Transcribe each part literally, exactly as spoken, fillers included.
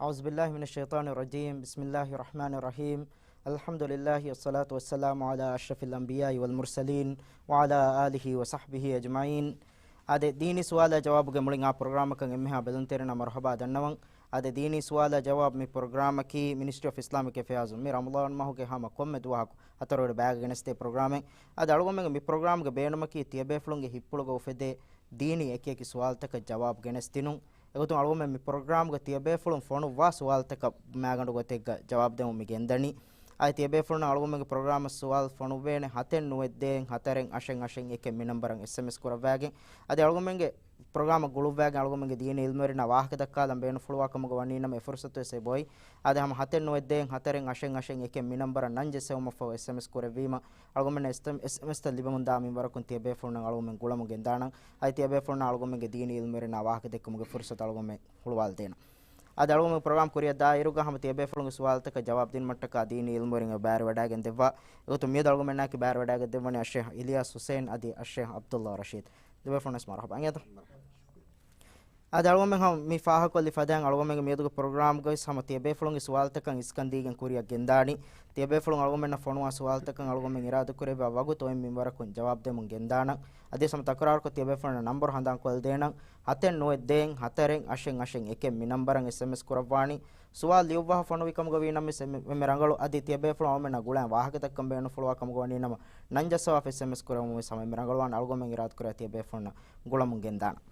أعوذ بالله من الشيطان الرجيم. بسم الله الرحمن الرحيم. الحمد لله والصلاة والسلام على أشرف الأنبياء والمرسلين وعلى آله وصحبه أجمعين. އާދެ، ދީނީ ސުވާލާ ޖަވާބުގެ މުޅިން އާ ޕްރޮގްރާމަކަށް އެންމެހާ ބެލުންތެރިންނަށް މަރުޙަބާ ދަންނަވަން. އާދެ، ދީނީ ސުވާލާ ޖަވާބު މި ޕްރޮގްރާމަކީ މިނިސްޓްރީ އޮފް އިސްލާމިކް އެފެއާޒުން މި ރަމަޟާން މަހުގެ ހަމަ ކޮންމެ ދުވަހަކު ހަތަރު އިރު ބައިގަ ގެނެސްދޭ ޕްރޮގްރާމެއް. އާދެ، އަޅުގަނޑުމެންގެ މި ޕްރޮގްރާމްގެ ބޭނުމަކީ ތިޔަބޭފުޅުންގެ ހިތްޕުޅުގަ އުފެދޭ ދީނީ އެކިއެކި ސުވާލުތަކަށް ޖަވާބު ގެނެސްދިނުން. އެގޮތުން އަޅުގަނޑުމެން މި ޕްރޮގްރާމްގަ ތިޔަބޭފުޅުން ފޮނުއްވާ ސުވާލުތަކަށް މައިގަނޑު ގޮތެއްގަ ޖަވާބު ދެމުން މި ގެންދަނީ. އަދި ތިޔަބޭފުޅުންނަށް އަޅުގަނޑުމެންގެ ޕްރޮގްރާމަށް ސުވާލު ފޮނުއްވޭނެ ހަތެއް ނުވައެއް ދޭއް ހަތަރެއް އަށެއް އަށެއް އެކެއް މި ނަންބަރަށް އެސްއެމްއެސް ކުރައްވާގެން. އަދި އަޅުގަނޑުމެންގެ ޕްރޮގްރާމަށް ގުޅުއްވާގެން އަޅުގަނޑުމެންގެ ދީނީ އިލްމުވެރިންނާ ވާހަކަ ދައްކާލަން ބޭނުންފުޅުވާ ކަމުގަ ވަނީ ނަމަ އެ ފުރުސަތު ވެސް އެބައޮތް. އާދެ، ހަމަ ހަތެއް ނުވައެއް ދޭއް ހަތަރެއް އަށެއް އަށެއް އެކެއް މި ނަންބަރަށް ނަން ޖެއްސެވުމަށްފަހު އެސްއެމްއެސް ކުރެއްވީމަ، އަޅުގަނޑުމެންނަށް އެސްއެމް، އެސްއެމްއެސްތައް ލިބެމުންދާ މިންވަރަކުން ތިޔަބޭފުޅުންނަށް އަޅުގަނޑުމެން ގުޅަމުން ގެންދާނަން. އަދި ތިޔަބޭފުޅުންނަށް އަޅުގަނޑުމެންގެ ދީނީ އިލްމުވެރިންނާ ވާހަކަ ދެއްކުމުގެ ފުރުސަތު އަޅުގަނޑުމެން ހުޅުވާލަދޭނަން. އަދި އަޅުގަނޑު ޕްރޮގްރާމް ކުރިއަށް ދާއިރުގަ ހަމަ ތިޔަބޭފުޅުންގެ ސުވާލުތަކަށް ޖަވާބު ދިނުމަށްޓަކާ ދީނީ އިލްމުވެރިން ބައިވެރިވަޑައިގެން ދެއްވާ. އެގޮތުން މިއަދު އަޅުގަނޑުމެންނާއެކީ ބައިވެރިވަޑައިގެން ދެއްވަނީ އައްޝޭހް އިލްޔާސް ހުސެން އަދި އައްޝޭހް ޢަބްދުﷲ ރަޝީދު. ދެބޭފުޅުންނަށް ވެސް މަރުޙަބާ. އަދި އަޅުގަނޑުމެން ހަމަ މި ފާހަގަކޮށްލި ފަދައިން އަޅުގަނޑުމެންގެ މިއަދުގެ ޕްރޮގްރާމްގައި ވެސް ހަމަ ތިޔަބޭފުޅުންގެ ސުވާލުތަކަށް އިސްކަން ދީގެން ކުރިއަށް ގެންދާނީ. ތިޔަބޭފުޅުން އަޅުގަނޑުމެންނަށް ފޮނުވާ ސުވާލުތަކަށް އަޅުގަނޑުމެން އިރާދަކުރެއްވި ވަގުތު އޮތް މިންވަރަކުން ޖަވާބު ދެމުން ގެންދާނަން. އަދިވެސް ހަމަ ތަކުރާރުކޮށް ތިޔަބޭފުޅުންނަށް ނަންބަރު ހަނދާންކޮށްލަދޭނަން. ހަތެއް ނުވައެއް ދޭއް ހަތަރެއް އަށެއް އަށެއް އެކެއް މި ނަންބަރަށް އެސްއެމްއެސް ކުރައްވާނީ. ސުވާލު ލިޔުއްވާފަ ފޮނުވި ކަމުގަ ވީ ނަމަވެސް އެންމެ ރަނގަޅު. އަދި ތިޔަބޭފުޅުން އަޅުގަނޑުމެންނާ ގުޅަން ވާހަކަ ދައްކަން ބޭނުންފުޅުވާ ކަމުގަ ވަނީ ނަމަ ނަން ޖައްސަވާފަ އެސްއެމްއެސް ކުރެވުމުން ވެސް ހަމަ އެންމެ ރަނގަޅުވާނެ. އަޅުގަނޑުމެން އިރާދަކުރޭ ތިޔަބޭފުޅުންނަށް ގުޅަމުން ގެންދާނަން.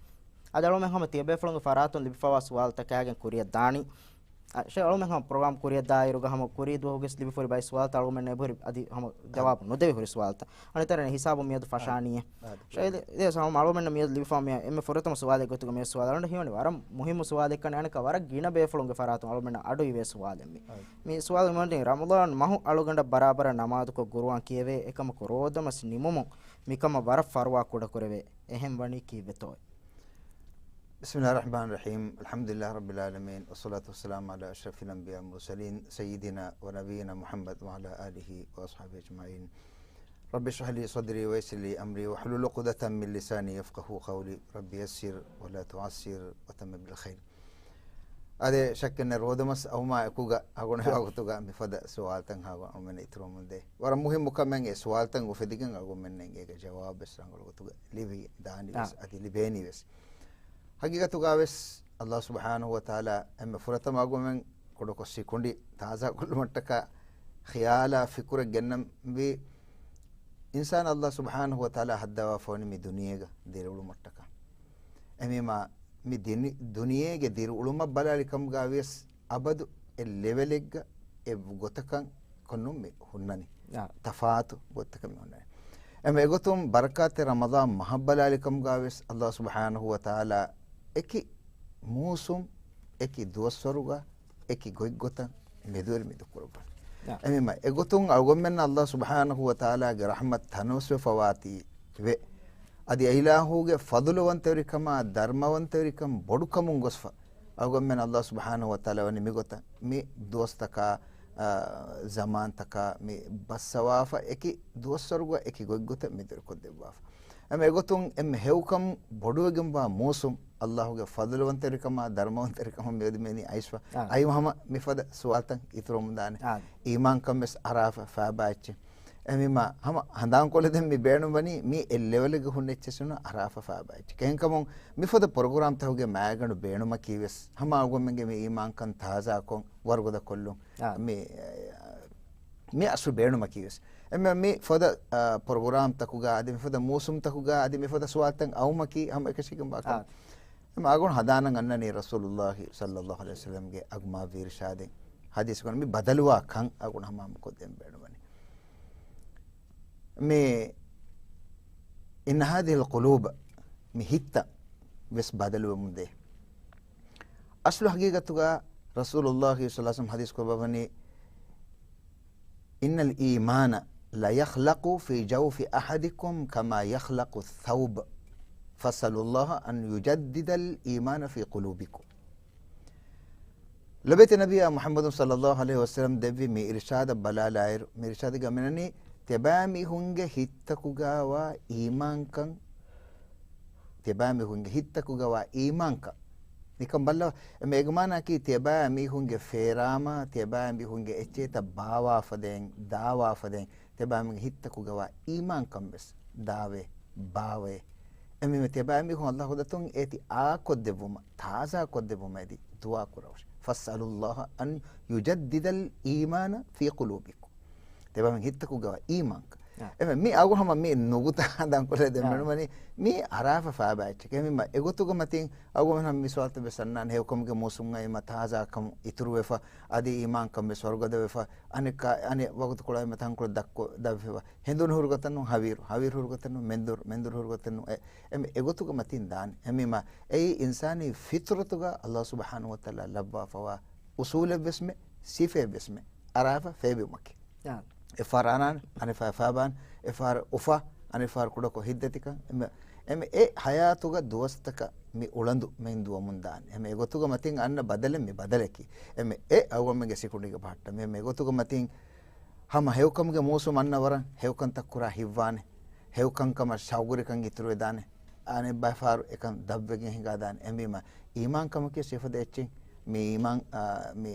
އަދި އަޅުގަނޑުމެން ހަމަ ތިޔަބޭފުޅުންގެ ފަރާތުން ލިބިފައިވާ ސުވާލުތަކާގެން ކުރިއަށް ދާނީ. އަ، ޝޭ، އަޅުގަނޑުމެން ހަމަ ޕްރޮގްރާމް ކުރިއަށް ދާއިރުގަ ހަމަ ކުރީ ދުވަހުގެ ވެސް ލިބިފައި ހުރި ބައެއް ސުވާލުތައް އަޅުގަނޑުމެންނަށް އެބަހުރި އަދި ހަމަ ޖަވާބު ނުދެވި ހުރި ސުވާލުތައް. އަނެއް ތަރައިން ހިސާބު މިއަދު ފަށާނީއޭ. އާ، އާ. ޝޭ، ދެ، ދެ، ހަމަ އަޅުގަނޑުމެންނަށް މިއަދު ލިބިފައި މި އެންމެ ފުރަތަމަ ސުވާލެއް ގޮތުގަ މި ސުވާލު އަޅުގަނޑަށް ހީވަނީ ވަރަށް މުހިއްމު ސުވާލެއް ކަން. އަނެއްކާ ވަރަށް ގިނަ ބޭފުޅުންގެ ފަރާތުން އަޅުގަނޑުމެންނަށް އަޑު އިވޭ ސުވާލެއް މި. އާ. މި ސުވާލު މި ވަނީ ރަމަޟާން މަހު އަޅުގަނޑަށް ބަރާބަރަށް ނަމާދުކޮށް ގުރުއާން ކިޔެވޭ. އެކަމަކު ރޯދަމަސް ނިމުމުން މިކަމަށް ވަރަށް ފަރުވާ ކުޑަކުރެވޭ. އެހެން ވަނީ ކީއްވެތޯ؟ بسم الله الرحمن الرحيم. الحمد لله رب العالمين. والصلاة والسلام على أشرف الأنبياء والمرسلين سيدنا ونبينا محمد وعلى آله وأصحابه أجمعين. رب اشرح لي صدري ويسر لي أمري واحلل عقدة من لساني يفقهوا قولي. رب يسر ولا تعسر وتمم بالخير. އާދެ، ޝައްކެއް ނެތް ރޯދަމަސް އައުމާ އެކުގަ އަޅުގަނޑު އާ. ވަގުތުގަ މިފަދަ ސުވާލުތައް އަޅުގަނޑުމެން އިތުރުވަމުންދޭ. ވަރަށް މުހިއްމު ކަމެއް އެ ސުވާލުތައް އުފެދިގެން އަޅުގަނޑުމެންނަށް އޭގެ ޖަވާބު ވެސް ރަނގަޅު ގޮތުގަ ލިބި ދާނީ ވެސް އާ. އަދި ލިބޭނީ ވެސް. ހަގީގަތުގަ ވެސް ﷲ ސުބްޙާނަހޫ ވަތަޢާލާ އެންމެ ފުރަތަމަ އަޅުގަނޑުމެން ކުޑަކޮށް ސިކުނޑި ތާޒާކޮށްލުމަށްޓަކާ ޚިޔާލާ ފިކުރެއް ގެންނަންވީ އިންސާނާ ﷲ ސުބްޙާނަހޫ ވަތަޢާލާ ހައްދަވާފަވަނީ މި ދުނިޔޭގަ ދިރިއުޅުމަށްޓަކާ. އެހެންވީމާ، މި ދިނި-، ދުނިޔޭގެ ދިރިއުޅުމަށް ބަލާލި ކަމުގަ ވިޔަސް އަބަދު އެއް ލެވެލެއްގަ އެއް ގޮތަކަށް ކޮންނު މި ހުންނަނީ. އާ. ތަފާތު ގޮތަކަށް މި ހުންނަނީ. އެމެ އެގޮތުން ބަރަކާތެއް ރަމަޟާން މަހަށް ބަލާލި ކަމުގަ ވިޔަސް ﷲ ސުބްޙާނަހޫ ވަތަޢާލާ އެކި މޫސުމް، އެކި ދުވަސްވަރުގަ، އެކި ގޮތްގޮތަށް މެދުވެރި މެދުކުރައްވާ. އާ. އެމެމަ އެގޮތުން އަޅުގަނޑުމެންނަށް ﷲ ސުބްޙާނަހޫ ވަތަޢާލާގެ ރަޙްމަތް ތަނަވަސްވެފަވާތީވެ. އަދި އެ އިލާހުގެ ފަޟުލުވަންތަވެރިކަމާ، ދަރުމަވަންތަވެރިކަން ބޮޑުކަމުން ގޮސްފަ، އަޅުގަނޑުމެން ﷲ ސުބްޙާނަހޫ ވަތަޢާލާ ވަނީ މިގޮތަށް މި ދުވަސްތަކާ، އާ، ޒަމާންތަކާ މި ބައްސަވާފަ، އެކި ދުވަސްވަރުގަ އެކި ގޮތްގޮތަށް މެދުވެރިކޮށްދެއްވާފަ. އެމެ އެގޮތުން އެންމެ ހެޔޮކަމުން ބޮޑުވެގެންވާ މޫސުމް، ﷲގެ ފަޟުލުވަންތެރިކަމާ، ދަރުމަވަންތެރިކަމުން މިއަދު މިވަނީ އައިސްފަ. އާ. އައި ހަމަ މިފަދަ ސުވާލުތައް އިތުރުވަމުންދާނެ. އާ. އީމާންކަން ވެސް އަރާފަ ފައިބާ އެއްޗެއް. އެހެންވީމާ، ހަމަ ހަނދާންކޮށްލަދޭން މި ބޭނުންވަނީ މި އެއް ލެވެލްގެ ހުންނަ އެއްޗެއް ނޫން އަރާފަ ފައިބާ އެއްޗެއް. އެހެންކަމުން މިފަދަ ޕްރޮގްރާމްތަކުގެ މައިގަނޑު ބޭނުމަކީ ވެސް ހަމަ އަޅުގަނޑުމެންގެ މި އީމާންކަން ތާޒާކޮށް ވަރުގަދަކޮށްލުން. އާ. މި، މި އަސްލު ބޭނުމަކީ ވެސް. އެމެ މި ފަދަ، އާ، ޕްރޮގްރާމްތަކުގަ އަދި މި ފަދަ މޫސުމްތަކުގަ އަދި މި ފަދަ ސުވާލުތައް އައުމަކީ ހަމަ އެކަށީގެންވާ ކަމެއް. އާ. އެމަ އަޅުގަނޑު ހަނދާނަށް އަންނަނީ ރަސޫލުﷲ ޞައްލަﷲ ޢަލައިހި ވަސައްލަމްގެ އަގު މާވީ އިރުޝާދެއް ޙަދީޘްގަނޑު މި ބަދަލުވާ ކަން އަޅުގަނޑު ހަމަހަމަކޮށްދޭން ބޭނުންވަނީ. މި إن هذه القلوب، މި ހިތްތައް ވެސް ބަދަލުވެމުންދޭ. އަސްލު ޙަޤީޤަތުގަ ރަސޫލުﷲ ޞައްލަﷲ ޢަލައިހި ވަސައްލަމް ޙަދީޘް ކުރައްވަނީ، إن الإيمان ليخلق في جوف أحدكم كما يخلق الثوب فاسألوا الله أن يجدد الإيمان في قلوبكم. ލޮބުވެތި ނަބިއްޔާ މުޙައްމަދު ޞައްލަﷲ ޢަލައިހި ވަސައްލަމް ދެއްވި މި އިރުޝާދަށް ބަލާލާއިރު، މި އިރުޝާދުގަ މިނަނީ ތިޔަބައިމީހުންގެ ހިތްތަކުގަވާ އީމާންކަން، ތިޔަބައިމީހުންގެ ހިތްތަކުގަވާ އީމާންކަން. ނިކަން ބައްލަވާ. އެމެ އެގުމާނަކީ ތިޔަބައިމީހުންގެ ފޭރާމަ، ތިޔަބައިމީހުންގެ އެއްޗެހިތައް ބާވާފަދައިން، ދާވާފަދައިން، ތިޔަބައިމީހުންގެ ހިތްތަކުގަވާ އީމާންކަން ވެސް ދާވޭ، ބާވޭ. އެމީމަ ތިޔަބައިމީހުން އައްލާހު ދަތުން އޭތި އާކޮށްދެއްވުމަށް، ތާޒާކޮށްދެއްވުމަށް އެދި ދުޢާ ކުރަވަށް. فاسألوا الله أن يجدد الإيمان في قلوبكم. ތިޔަބައިމީހުން ހިތްތަކުގަވާ އީމާންކަން. އެމެ މި އަގު ހަމަ މި ނުގުތާ ދަންކޮށްލައިދެން އާ. މެނުމަނީ މީ އަރާފަ ފާބާއެއްޗެކޭ. އެމީމަ އެގޮތުގަ މަތިން އަގު ހަމަ މި ސުވާލުތައް ވެސް އަންނާނެ. ހެޔޮކަމުގެ މޫސުމް އައީމަ ތާޒާކަމު އިތުރުވެފަ، އަދި އީމާންކަން ވެސް ވަރުގަދަވެފަ، އަނެއްކާ، އަނެއް ވަގުތުކޮޅަށް އައީމަ ތަންކޮޅެއް ދައްކޮ، ދައްވެފަ. ހެނދުނު ހުރި ގޮތަށް ނޫން ހަވީރު، ހަވީރު ހުރި ގޮތަށް ނޫން މެންދުރު، މެންދުރު ހުރި ގޮތަށް ނޫން އެ، އެމެ އެގޮތުގަ މަތިން ދާނެ. އެމީމަ އެއީ އިންސާނީ ފިތުރަތުގަ އައްލާހު ސުބްޙާނަހު ވަތަޢާލާ ލައްވާފަވާ އުސޫލެއްވެސްމެ، ސިފައެއްވެސްމެ، އަރާފަ ފޭބިވުމަކީ. އާ. އެއްފަހަރު އަނާނެ، އަނެއްފަހަރު ފާބާނެ، އެއްފަހަރު އުފާ، އަނެއްފަހަރު ކުޑަކޮށް ހިތްދަތިކަން. އެމެ، އެމެ އެ ހަޔާތުގަ ދުވަސްތަކަށް މި އުޅަނދު މެން ދުވަމުން ދާނެ. އެމެ އެގޮތުގަ މަތިން އަންނަ ބަދަލެއް މި ބަދަލަކީ. އެމެ އެ އަޅުގަނޑުމެންގެ ސިކުނޑީގެ ބަހައްޓަ. މެ، މެ ގޮތުގަ މަތިން ހަމަ ހެޔޮކަމުގެ މޫސުމް އަންނަ ވަރަށް ހެޔޮކަންތައް ކުރާ ހިތްވާނެ. ހެޔޮކަންކަމަށް ޝައުގުވެރިކަން އިތުރުވެދާނެ. އަނެއް ބައިފަހަރު އެކަން ދަށްވެގެން ހިނގާދާނެ. އެމީމަ އީމާންކަމަކީ ސިފަ ދޭ އެއްޗެއް. މި އީމާން، އާ، މި،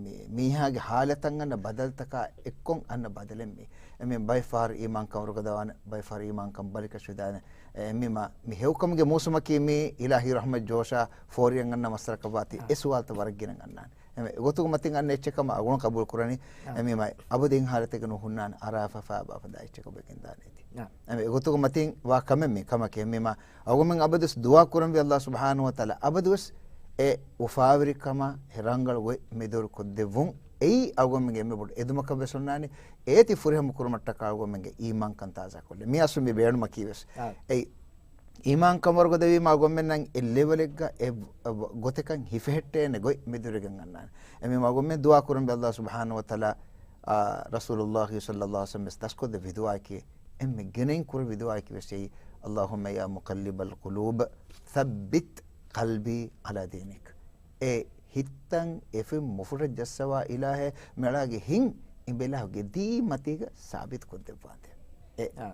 މި، މީހާގެ ހާލަތަށް އަންނަ ބަދަލުތަކާ އެއްކޮށް އަންނަ ބަދަލެއް މީ. އެމީ ބައިފަހަރު އީމާންކަން ވަރުގަދަވާނެ، ބައިފަހަރު އީމާންކަން ބަލިކަށިވެދާނެ. އެމީމަ މި ހެޔޮކަމުގެ މޫސުމަކީ މީ އިލާހީ ރަޙްމަތް ޖޯޝާ ފޯރިއަށް އަންނަ މައްސަލަކަށްވާތީ އާ. އެ ސުވާލުތައް ވަރަށް ގިނަ އަންނާނެ. އެމެ އެގޮތުގަ މަތިން އަންނަ އެއްޗެއް ކަމަށް އަޅުގަނޑު ޤަބޫލު ކުރަނީ. އާ. އެމީމަ އަބަދު އެހެން ހާލަތެއްގަ ނުހުންނާނެ، އަރާފަ ފާބާފަ ދާ އެއްޗަކަށް ވެގެން ދާނެ އޭތި. އާ. އެމެ އެގޮތުގަ މަތިން ވާ ކަމެއް މީ ކަމަކީ. އެމީމަ އަޅުގަނޑުމެން އަބަދުވެސް ދުޢާ ކުރަންވީ އައްލާހު ސުބްޙާނަހު ވަތަޢާލާ އަބަދުވެސް އެ އުފާވެރިކަމާ އެ ރަނގަޅު ގޮތް މެދުވެރި ކޮށްދެއްވުން. އެއީ އަޅުގަނޑުމެންގެ އެންމެ ބޮޑު އެދުމަކަށް ވެސް އޮންނާނީ. އޭތި ފުރިހަމަ ކުރުމަށްޓަކާ އަޅުގަނޑުމެންގެ އީމާންކަން ތާޒާކޮށްލެވޭ. މި އަސްލު މި ބޭނުމަކީ ވެސް. އާ. އެއީ އީމާންކަން ވަރުގަދަވީމަ އަޅުގަނޑުމެންނަށް އެ ލެވެލެއްގަ އެ ގޮތަކަށް ހިފެހެއްޓޭނެ ގޮތް މެދުވެރިވެގެން އަންނާނެ. އެމީމަ އަޅުގަނޑުމެން ދުޢާ ކުރަންވީ އައްލާހު ސުބްޙާނަހު ވަތަޢާލާ، އާ، ރަސޫލުﷲ ޞައްލަﷲ ޢަލައިހި ވަސައްލަމަ ވެސް ދަސްކޮށްދެއްވި ދުޢާއަކީ، އެންމެ ގިނައިން ކުރެވި ދުޢާއަކީ ވެސް އެއީ، اللهم يا مقلب القلوب ثبت قلبي على دينك. އެ ހިތްތައް އެފެން މުފުރައްޖައްސަވާ އިލާހޭ، މިއަޅާގެ ހިތް އިބިލާހުގެ ދީ މަތީގަ ސާބިތު ކޮށްދެއްވާނދޭ. އެ އާ.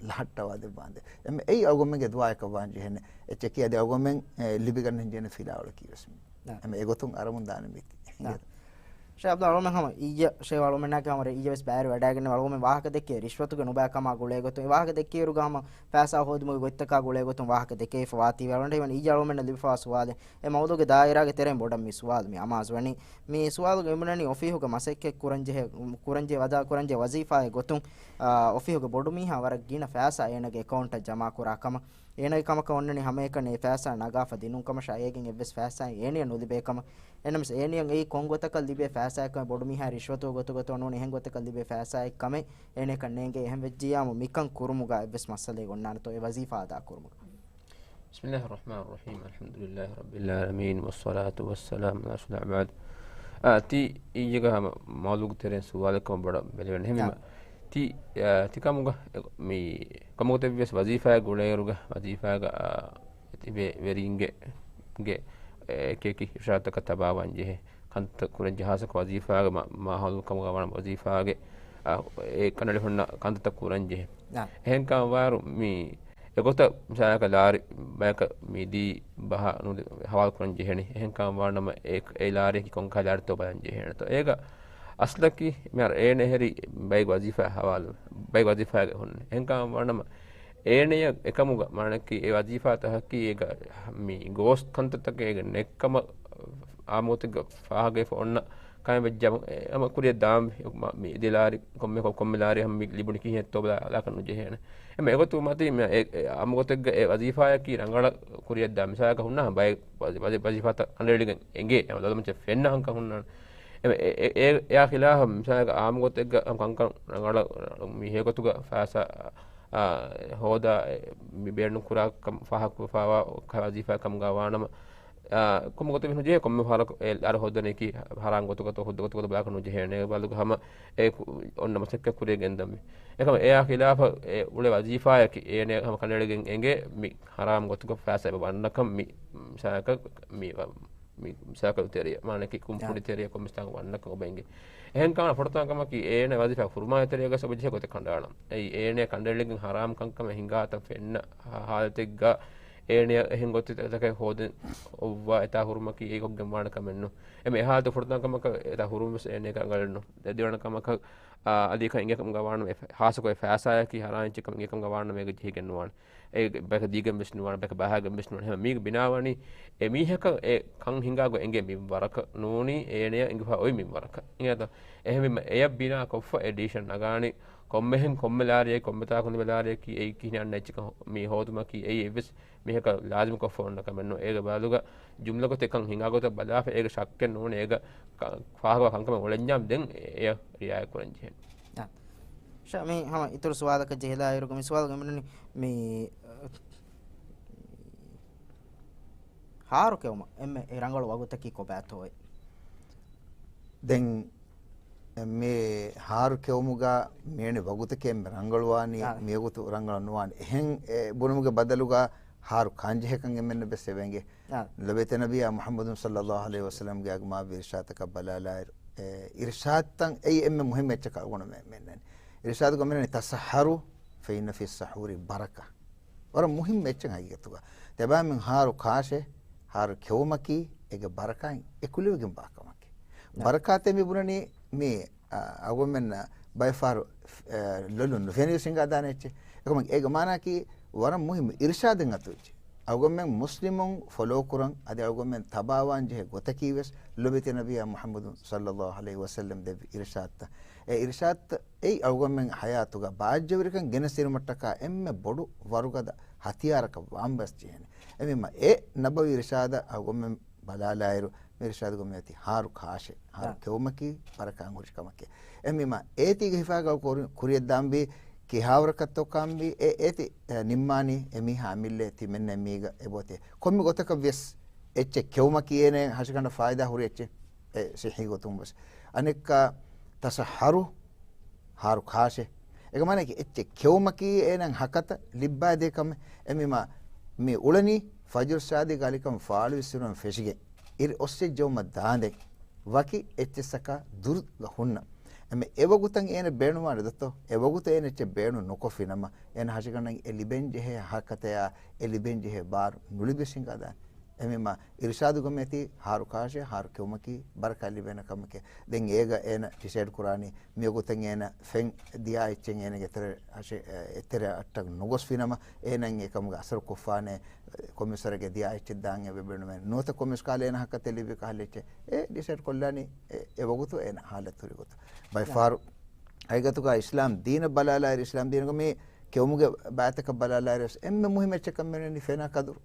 ލަހައްޓަވާ ދެއްވާނދޭ. އެމެ އެއީ އަޅުގަނޑުމެންގެ ދުޢާއަކަށް ވާން ޖެހޭނެ އެއްޗަކީ، އަދި އަޅުގަނޑުމެން، އެ، ލިބިގަންނަން ޖެހޭނެ ފިލާވަޅަކީ ވެސް މި. އާ. އެމެ އެގޮތުން އަރަމުން ދާނެ މީތި. އާ. ޝޭޚް އަބްދުﷲ އަޅުގަނޑުމެން ހަމަ އިއްޔެ، ޝޭޚް އަޅުގަނޑުމެންނާކީ ހަމަ އިއްޔެ ވެސް ބައިވެރިވެވަޑައިގެން އަޅުގަނޑުމެން ވާހަކަ ދެއްކޭ ރިޝްވަތުގެ ނުބައި ކަމާ ގުޅޭ ގޮތުން. އެ ވާހަކަ ދެއްކިއިރުގަ ހަމަ ފައިސާ ހޯދުމުގެ ގޮތްތަކާ ގުޅޭ ގޮތުން ވާހަކަ ދެކެވިފަ ވާތީވެ. އަޅުގަނޑު އިއްޔެ އަޅުގަނޑުމެންނަށް ލިބިފަވާ ސުވާލެއް. އެ މައުޟޫގެ ދާއިރާގެ ތެރެއިން ބޮޑަށް މި ސުވާލު މި އަމާޒުވަނީ. މި ސުވާލުގެ އެންމެ އޮފީހުގަ މަސައްކަތް ކުރަންޖެހޭ، ކުރަންޖެހޭ ވަދާ، ކުރަންޖެހޭ ވަޒީފާއެއް ގޮތުން، އާ، އޮފީހުގެ ބޮޑުމީހާ ވަރަށް ގިނަ ފައިސާ އޭނަގެ އެކައުންޓަށް ޖަމާކުރާ ކަމަށް. އޭނަގެ ކަމަކަށް އޮންނަނީ ހަމައެކަނި އެ ފައިސާ ނަގާފަ ދިނުން ކަމަށާ، އޭގެން އެއްވެސް ފައިސާއެއް އޭނަޔަށް ނުލިބޭ ކަމަށް. އެހެންނަމަވެސް އޭނަޔަށް އެއީ ކޮން ގޮތަކަށް ލިބޭ ފައިސާއެއް ކަމެއް، ބޮޑުމީހާ ރިޝްވަތުގެ ގޮތުގަ ނޫން އެހެން ގޮތަކަށް ލިބޭ ފައިސާއެއް ކަމެއް އޭނަޔަކަށް ނޭނގޭ. އެހެން ވެއްޖިއްޔާމު މިކަން ކުރުމުގަ އެއްވެސް މައްސަލައެއް އޮންނާނެތޯ އެ ވަޒީފާ އަދާ ކުރުމުގަ؟ بسم الله الرحمن الرحيم. الحمد لله رب العالمين، والصلاة والسلام على رسول الله، أما بعد. އާ، ތި އިއްޔެގަ ހަމަ މައުޟޫގެ ތެރެއިން ސުވާލެއް ކަމަށް ބޮޑަށް ބެލެވެން. އެހެންވީމަ، އާ. ތި، އާ، ތި ކަމުގަ، އެ، މި ކަމުގަ ތި ވެސް ވަޒީފާއެއް ގުޅޭއިރުގަ، ވަޒީފާގަ، އާ، ތިބޭ ވެރިންގެ، ގެ، އެކި އެކި އިޝާރާތަކަށް ތަބާވާން ޖެހޭ. ކަންތައް ކުރަން ޖެހޭ، ހާއްސަކޮށް ވަޒީފާގެ މަ-، މާހައުލު ކަމުގަ ވާނަމަ ވަޒީފާގެ، އާ، އެ ކަނޑައެޅި ހުންނަ ކަންތައްތައް ކުރަން ޖެހޭ. އާ. އެހެން ކަމަށްވާއިރު މި އެގޮތަށް މިސާލަކަށް ލާރި ބަޔަކަށް މި ދީ ބަހަށް ނުދި-، ހަވާލު ކުރަން ޖެހޭނެ. އެހެން ކަމަށްވާނަމަ އެ، އެ ލާރިއަކީ ކޮންކަހަލަ ލާރިތޯ ބަލަން ޖެހޭނެތޯ. އޭގަ އަސްލަކީ މިހާރު އޭނަ އެހެރީ ބައެއް ވަޒީފާ ހަވާލު، ބައެއް ވަޒީފާގެ ހުންނެ. އެހެން ކަމަށްވާނަމަ އޭނަޔަށް އެކަމުގަ މާނައަކީ އެ ވަޒީފާތަކަކީ އޭގަ މި ގޯސް ކަންތައްތަކެއް އޭގަ ނެތްކަމަށް އާއްމުގޮތެއްގަ ފާހަގަވެފަ އޮންނަ ކަމެއް ވެއްޖެ ހަމަ، އެ، ހަމަ ކުރިއަށް ދާން މި، މި ދެ ލާރި ކޮންމެ، ކޮ-، ކޮންމެ ލާރި ހަމަ މި ލިބުނީ ކިހިނެއްތޯ ބަލާ ބަލާކަށް ނުޖެހޭނެ. އެމެ އެގޮތުން މަތީ މި އެ، އެ، އާއްމުގޮތެއްގަ އެ ވަޒީފާއަކީ ރަނގަޅަށް ކުރިއަށްދާ މިސާލަކަށް ހުންނަ ބައެއް ވަޒީ-، ވަޒީ-، ވަޒީފާތައް ކަނޑައެޅިގެން އެނގޭ. އެ ދޮލަމައްޗަށް ފެންނަ ހަންކަ ހުންނާނެ. އެމެ އެ، އެ، އެ، އެއާ ޚިލާފަށް މިސާލަކަށް އާއްމުގޮތެއްގަ ކަންކަން ރަނގަޅަށް މި ހެޔޮގޮތުގަ ފައިސާ، އާ، ހޯދާ، އެ، މި ބޭނުން ކުރާ ކަމަށް ފާހަގަކޮށްފަވާ ވަޒީފާ ކަމުގަ ވާނަމަ، އާ، ކޮންމެ ގޮތެއް ނުޖެހޭ، ކޮންމެ ފަހަރަކު އެ އަރަ ހޯދަނީކީ ހަރާމް ގޮތުގަތޯ ހުއްދަ ގޮތުގަތޯ ބަލާކަށް ނުޖެހޭނެ. ބަލުގަ ހަމަ އެ ކު-، އޮންނަ މަސައްކަތް ކުރިޔަށް ގެންދަންވީ. އެކަމަ އެއާ ޚިލާފަށް އެ އުޅޭ ވަޒީފާއަކީ އޭނަ ހަމަ ކަނޑައެޅިގެން އެނގޭ މި ހަރާމް ގޮތުގަ ފައިސާ އެބަ ވަންނަކަން މި، މިސާލަކަށް މި، މި ސާކަލް ތެރެއަށް، މާނައަކީ ކުންފުނި ތެރެއަށް ކޮންމެސް ތާނގަ ވަންނަކަން އެބަ އެނގޭ. އެހެންކަމަށް ފުރަތަމަ ކަމަކީ އޭނަ ވަޒީފާ ފުރުމާ ތެރޭގަ އެބަޖެހޭ ގޮތެއް ކަނޑައަޅަން. އެއީ އޭނަ ކަނޑައެޅިގެން ހަރާމް ކަންކަމެއް ހިނގާތަން ފެންނަ ހާ-، ހާލަތެއްގަ އޭނަޔަށް އެހެން ގޮތެއް ތަކެއް ހޯދެން އޮއްވާ އެތާ ހުރުމަކީ އެއީ ކޮށްގެން ވާނެ ކަމެއް ނޫން. އެމެ އެހާލަތު ފުރަތަމަ ކަމަކަށް އެތާ ހުރުމަށް ވެސް އޭނަޔަކަށް އަނގަޅެއް ނޫން. ދެ-، ދެވަނަ ކަމަކަށް، އާ، އަދި އެކަން އިނގޭ ކަމުގަ ވާނަމަ، އެ ފަ-، ހާއްސަކޮށް އެ ފައިސާއަކީ ހަރާން އެއްޗެއް ކަމަށް އިނގޭ ކަމުގަ ވާނަމަ އޭގަ ޖެހިގެން ނުވާނެ. އޭ ބަޔަކަށް ދީގެން ވެސް ނުވާނެ، ބަޔަކަށް ބަހައިގެން ވެސް ނުވާނެ. ހަމަ މީގެ ބިނާވަނީ އެ މީހަކަށް އެ ކަން ހިނގާ ގޮތް އެނގޭ މިންވަރަކަށް ނޫނީ އޭނަޔަށް އިނގިފަ އޮތް މިންވަރަކަށް. އިނގޭތޯ؟ އެހެންވީމަ އެޔަށް ބިނާ ކޮށްފަ އެ ޑިސިޝަން ނަގާނީ ކޮންމެހެން ކޮންމެ ލާރިއެއް ކޮންމެ ތާކު ނިމޭ ލާރިއަކީ އެއީ ކިހިނެއް އަންނަ އެއްޗަކަށް މީ ހޯދުމަކީ އެއީ އެއްވެސް މީހަކަށް ލާޒިމު ކޮށްފަ އޮންނަ ކަމެއް ނޫން. އޭގެ ބަދަލުގަ ޖުމްލަ ގޮތެއް ކަން ހިނގާ ގޮތަށް ބަލާފަ އޭގެ ޝައްކެއް ނޫން. އޭގަ ކަ-، ފާހަގަވާ ކަންކަމެއް އުޅެންޏާ ދެން އެ-، އެޔަށް ރިއާޔަތް ކުރަން ޖެހޭނެ. އާ. ޝާ، މި ހަމަ އިތުރު ސުވާލަކަށް ޖެހިލާއިރުގަ މި ސުވާލުގަ މިނުނީ މި، އަ، ހާރު ކެއުމަށް އެންމެ އެ ރަނގަޅު ވަގުތަކީ ކޮބާތޯއޭ؟ ދެން މި ހާރު ކެއުމުގަ މިވެނި ވަގުތަކީ އެންމެ ރަނގަޅުވާނީ، އާ. މިވަގުތު ރަނގަޅު ނުވާނެ. އެހެން އެ ބުނުމުގެ ބަދަލުގަ ހާރު ކާންޖެހޭކަން އެންމެންނަށް ވެސް އެބަ އެނގޭ. އާ. ލޮބެތި ނަބިއްޔާ މުޙައްމަދު ޞައްލައްލާހު ޢަލައިހި ވަސައްލަމްގެ އަގު މާ ވި އިރުޝާދުތަކަށް ބަލާލާއިރު، އެ، އިރުޝާދުތައް އެއީ އެންމެ މުހިއްމު އެއްޗަކަށް އަޅުގަނޑު މެ-، މެންނަނީ. އިރުޝާދުގަ މިނަނީ، "ތަސައްޙަރު ފައިންނަ ފިއްސަޙޫރި ބަރަކަ." ވަރަށް މުހިއްމު އެއްޗެއް ހަގީގަތުގަ. ތިޔަބައިމީހުން ހާރު ކާށޭ، ހާރު ކެއުމަކީ އޭގެ ބަރަކާތް އެކުލެވިގެން ވާ ކަމަކީ. ނަ. ބަރަކާތެއް މި ބުނަނީ މި، އަ، އަޅުގަނޑުމެންނަށް ބައެއް ފަހަރު، އަ، ލޮލުން ނުފެނިވެސް ހިނގާދާނެ އެއްޗެއް. އެކަމަކު އޭގެ މާނައަކީ ވަރަށް މުހިއްމު އިރުޝާދެއް އަތުވެއްޖެ. އަޅުގަނޑުމެން މުސްލިމުން ފޮލޯ ކުރަން، އަދި އަޅުގަނޑުމެން ތަބާވާން ޖެހޭ ގޮތަކީ ވެސް ލޮބެތި ނަބިއްޔާ މުޙައްމަދު ޞައްލައްލާހު ޢަލައިހި ވަސައްލަމް ދެއްވި އިރުޝާދުތައް. އެ އިރުޝާދުތައް އެއީ އަޅުގަނޑުމެން ހަޔާތުގަ ބާއްޖަވެރިކަން ގެނެސްދިނުމަށްޓަކާ އެންމެ ބޮޑު ވަރުގަދަ ހަތިޔާރަކަށް ވާން ވެސް ޖެހޭނެ. އެމީމާ އެ ނަބަވީ އިރުޝާދަށް އަޅުގަނޑުމެން ބަލާލާއިރު، މި އިރުޝާދުގަ މިއޮތީ ހާރު ކާށޭ، ހާރު އާ. ކެއުމަކީ ބަރަކާތް ހުރި ކަމެކޭ. އެމީމާ އޭތީގެ ހިފާގަ ކުރި-، ކުރިޔަށްދާންވީ ކިހާވަރަކަށްތޯ ކާންވީ، އެ އޭތި، އެ، ނިންމާނީ އެ މީހާ އަމިއްލަ ތިމެންނަ މީގަ އެބައޮތޭ. ކޮންމެ ގޮތަކަށް ވެސް އެއްޗެއް ކެއުމަކީ އޭނަ ހަށިގަނޑަށް ފާއިދާ ހުރި އެއްޗެއް. އެ ސިއްހީ ގޮތުން ވެސް. އަނެއްކާ ތަސައްޙަރު، ހާރު ކާށޭ. އޭގެ މާނައަކީ އެއްޗެއް ކެއުމަކީ އޭނަ ހަކަތަ ލިއްބާދޭ ކަމެއް. އެމީމާ މި އުޅެނީ ފަޖުރު ސާދިގް އަލިކަން ފާޅުވި އިރުން ފެށިގެން އިރު އޮއްސެއްޖައުމަށް ދާނދެން ވަކި އެއްޗެއްސަކާ ދުރުގަ ހުންނަ. އެމެ އެވަގުތަށް އޭނަ ބޭނުންވާނެ ދޯ؟ އެވަގުތަށް އޭނަ އެއްޗެއް ބޭނުން ނުކޮށްފިނަމަ، އޭނަ ހަށިގަނޑަށް އެ ލިބެންޖެހޭ ހަކަތަޔާ، އެ ލިބެންޖެހޭ ބާރު ނުލިބި ހިނގާދާނެ. އެމީމާ އިރުޝާދުގަ މިއޮތީ ހާރު ކާށޭ، ހާރު ކެއުމަކީ ބަރަކާތް ލިބޭނެ ކަމެކޭ. ދެން އޭގަ އޭނަ ޑިސައިޑް ކުރާނީ މިވަގުތަށް އޭނަ ފެން ދިޔާ އެއްޗެއް އޭނަގެ ތެރެ އަށެ-، އެ، ތެރެ އަށްޓަށް ނުގޮސްފިނަމަ، އޭނަ އެކަމުގެ އަސަރު ކޮށްފާނެ، ކޮމިސަރގެ ދިޔާ އެއްޗެއް ދާން އެބަ ބޭނުމެއް ނުވަތަ ކޮމިސް ކާލޭ އޭނަ ހަކަތަ ލިބި ކަހަލަ އެއްޗެއް އެ ޑިސައިޑް ކޮށްލާނީ އެ، އެ ވަގުތު އޭނަ ހާލަތު ހުރި ގޮތު. ބައެއް ފަހަރު ހަގީގަތުގަ އިސްލާމް ދީނަށް ބަލާލާއިރު، އިސްލާމް ދީނުގަ މި ކެއުމުގެ ބައިތަކަށް ބަލާލާއިރު ވެސް އެންމެ މުހިއްމު އެއްޗަކަށް މިވެނީ ފެނާ ކަދުރު.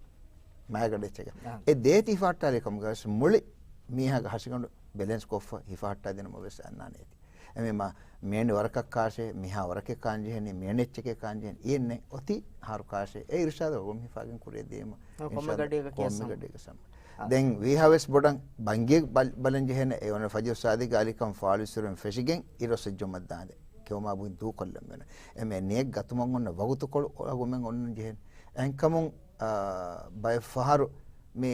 މާގަޑި އެއްޗެއް. އާ. އެ ދޭތި ހިފަހައްޓާލި ކަމުގަ ވެސް މުޅި މީހާގެ ހަށިގަނޑު ބެލެންސް ކޮށްފަ ހިފަހައްޓާ ދިނުމަށް ވެސް އަންނާނެ އޭތި. އެމީމާ މިވެނި ވަރަކަށް ކާށޭ، މިހާ ވަރަކަށް ކާންޖެހެނީ، މިވެނި އެއްޗެކޭ ކާންޖެހެނީ، އިއްޔެއް ނެތް. އޮތީ ހާރު ކާށޭ. އެ އިރުޝާދު އަޅުގަނޑު ހިފާގެން ކުރިޔަށް ދިޔައީމަ. ކޮންމެ އިންޝާﷲ ގަޑީގަ ކޮންމެ ކިޔަސް ގަޑީގަ ސަމް. އާ. ދެން ވީހާވެސް ބޮޑަށް ބަންގި ބަލް-، ބަލަން ޖެހޭނެ. އެ އޮންނަ ފަޖުރު ސާދިގް އަލިކަން ފާޅުވި އިރުން ފެށިގެން އިރު އޮއްސެއްޖައުމަށް ދާނދެން. ކެއުމާ ބުއިން ދޫކޮށްލަން ވެނެ. އެމެ ނިޔަތް ގަތުމަށް އޮންނަ ވަގުތުކޮޅު އަޅުގަނޑުމެން އޮންނަން ޖެހޭނެ. އެހެންކަމުން، އާ، ބައެއް ފަހަރު މި،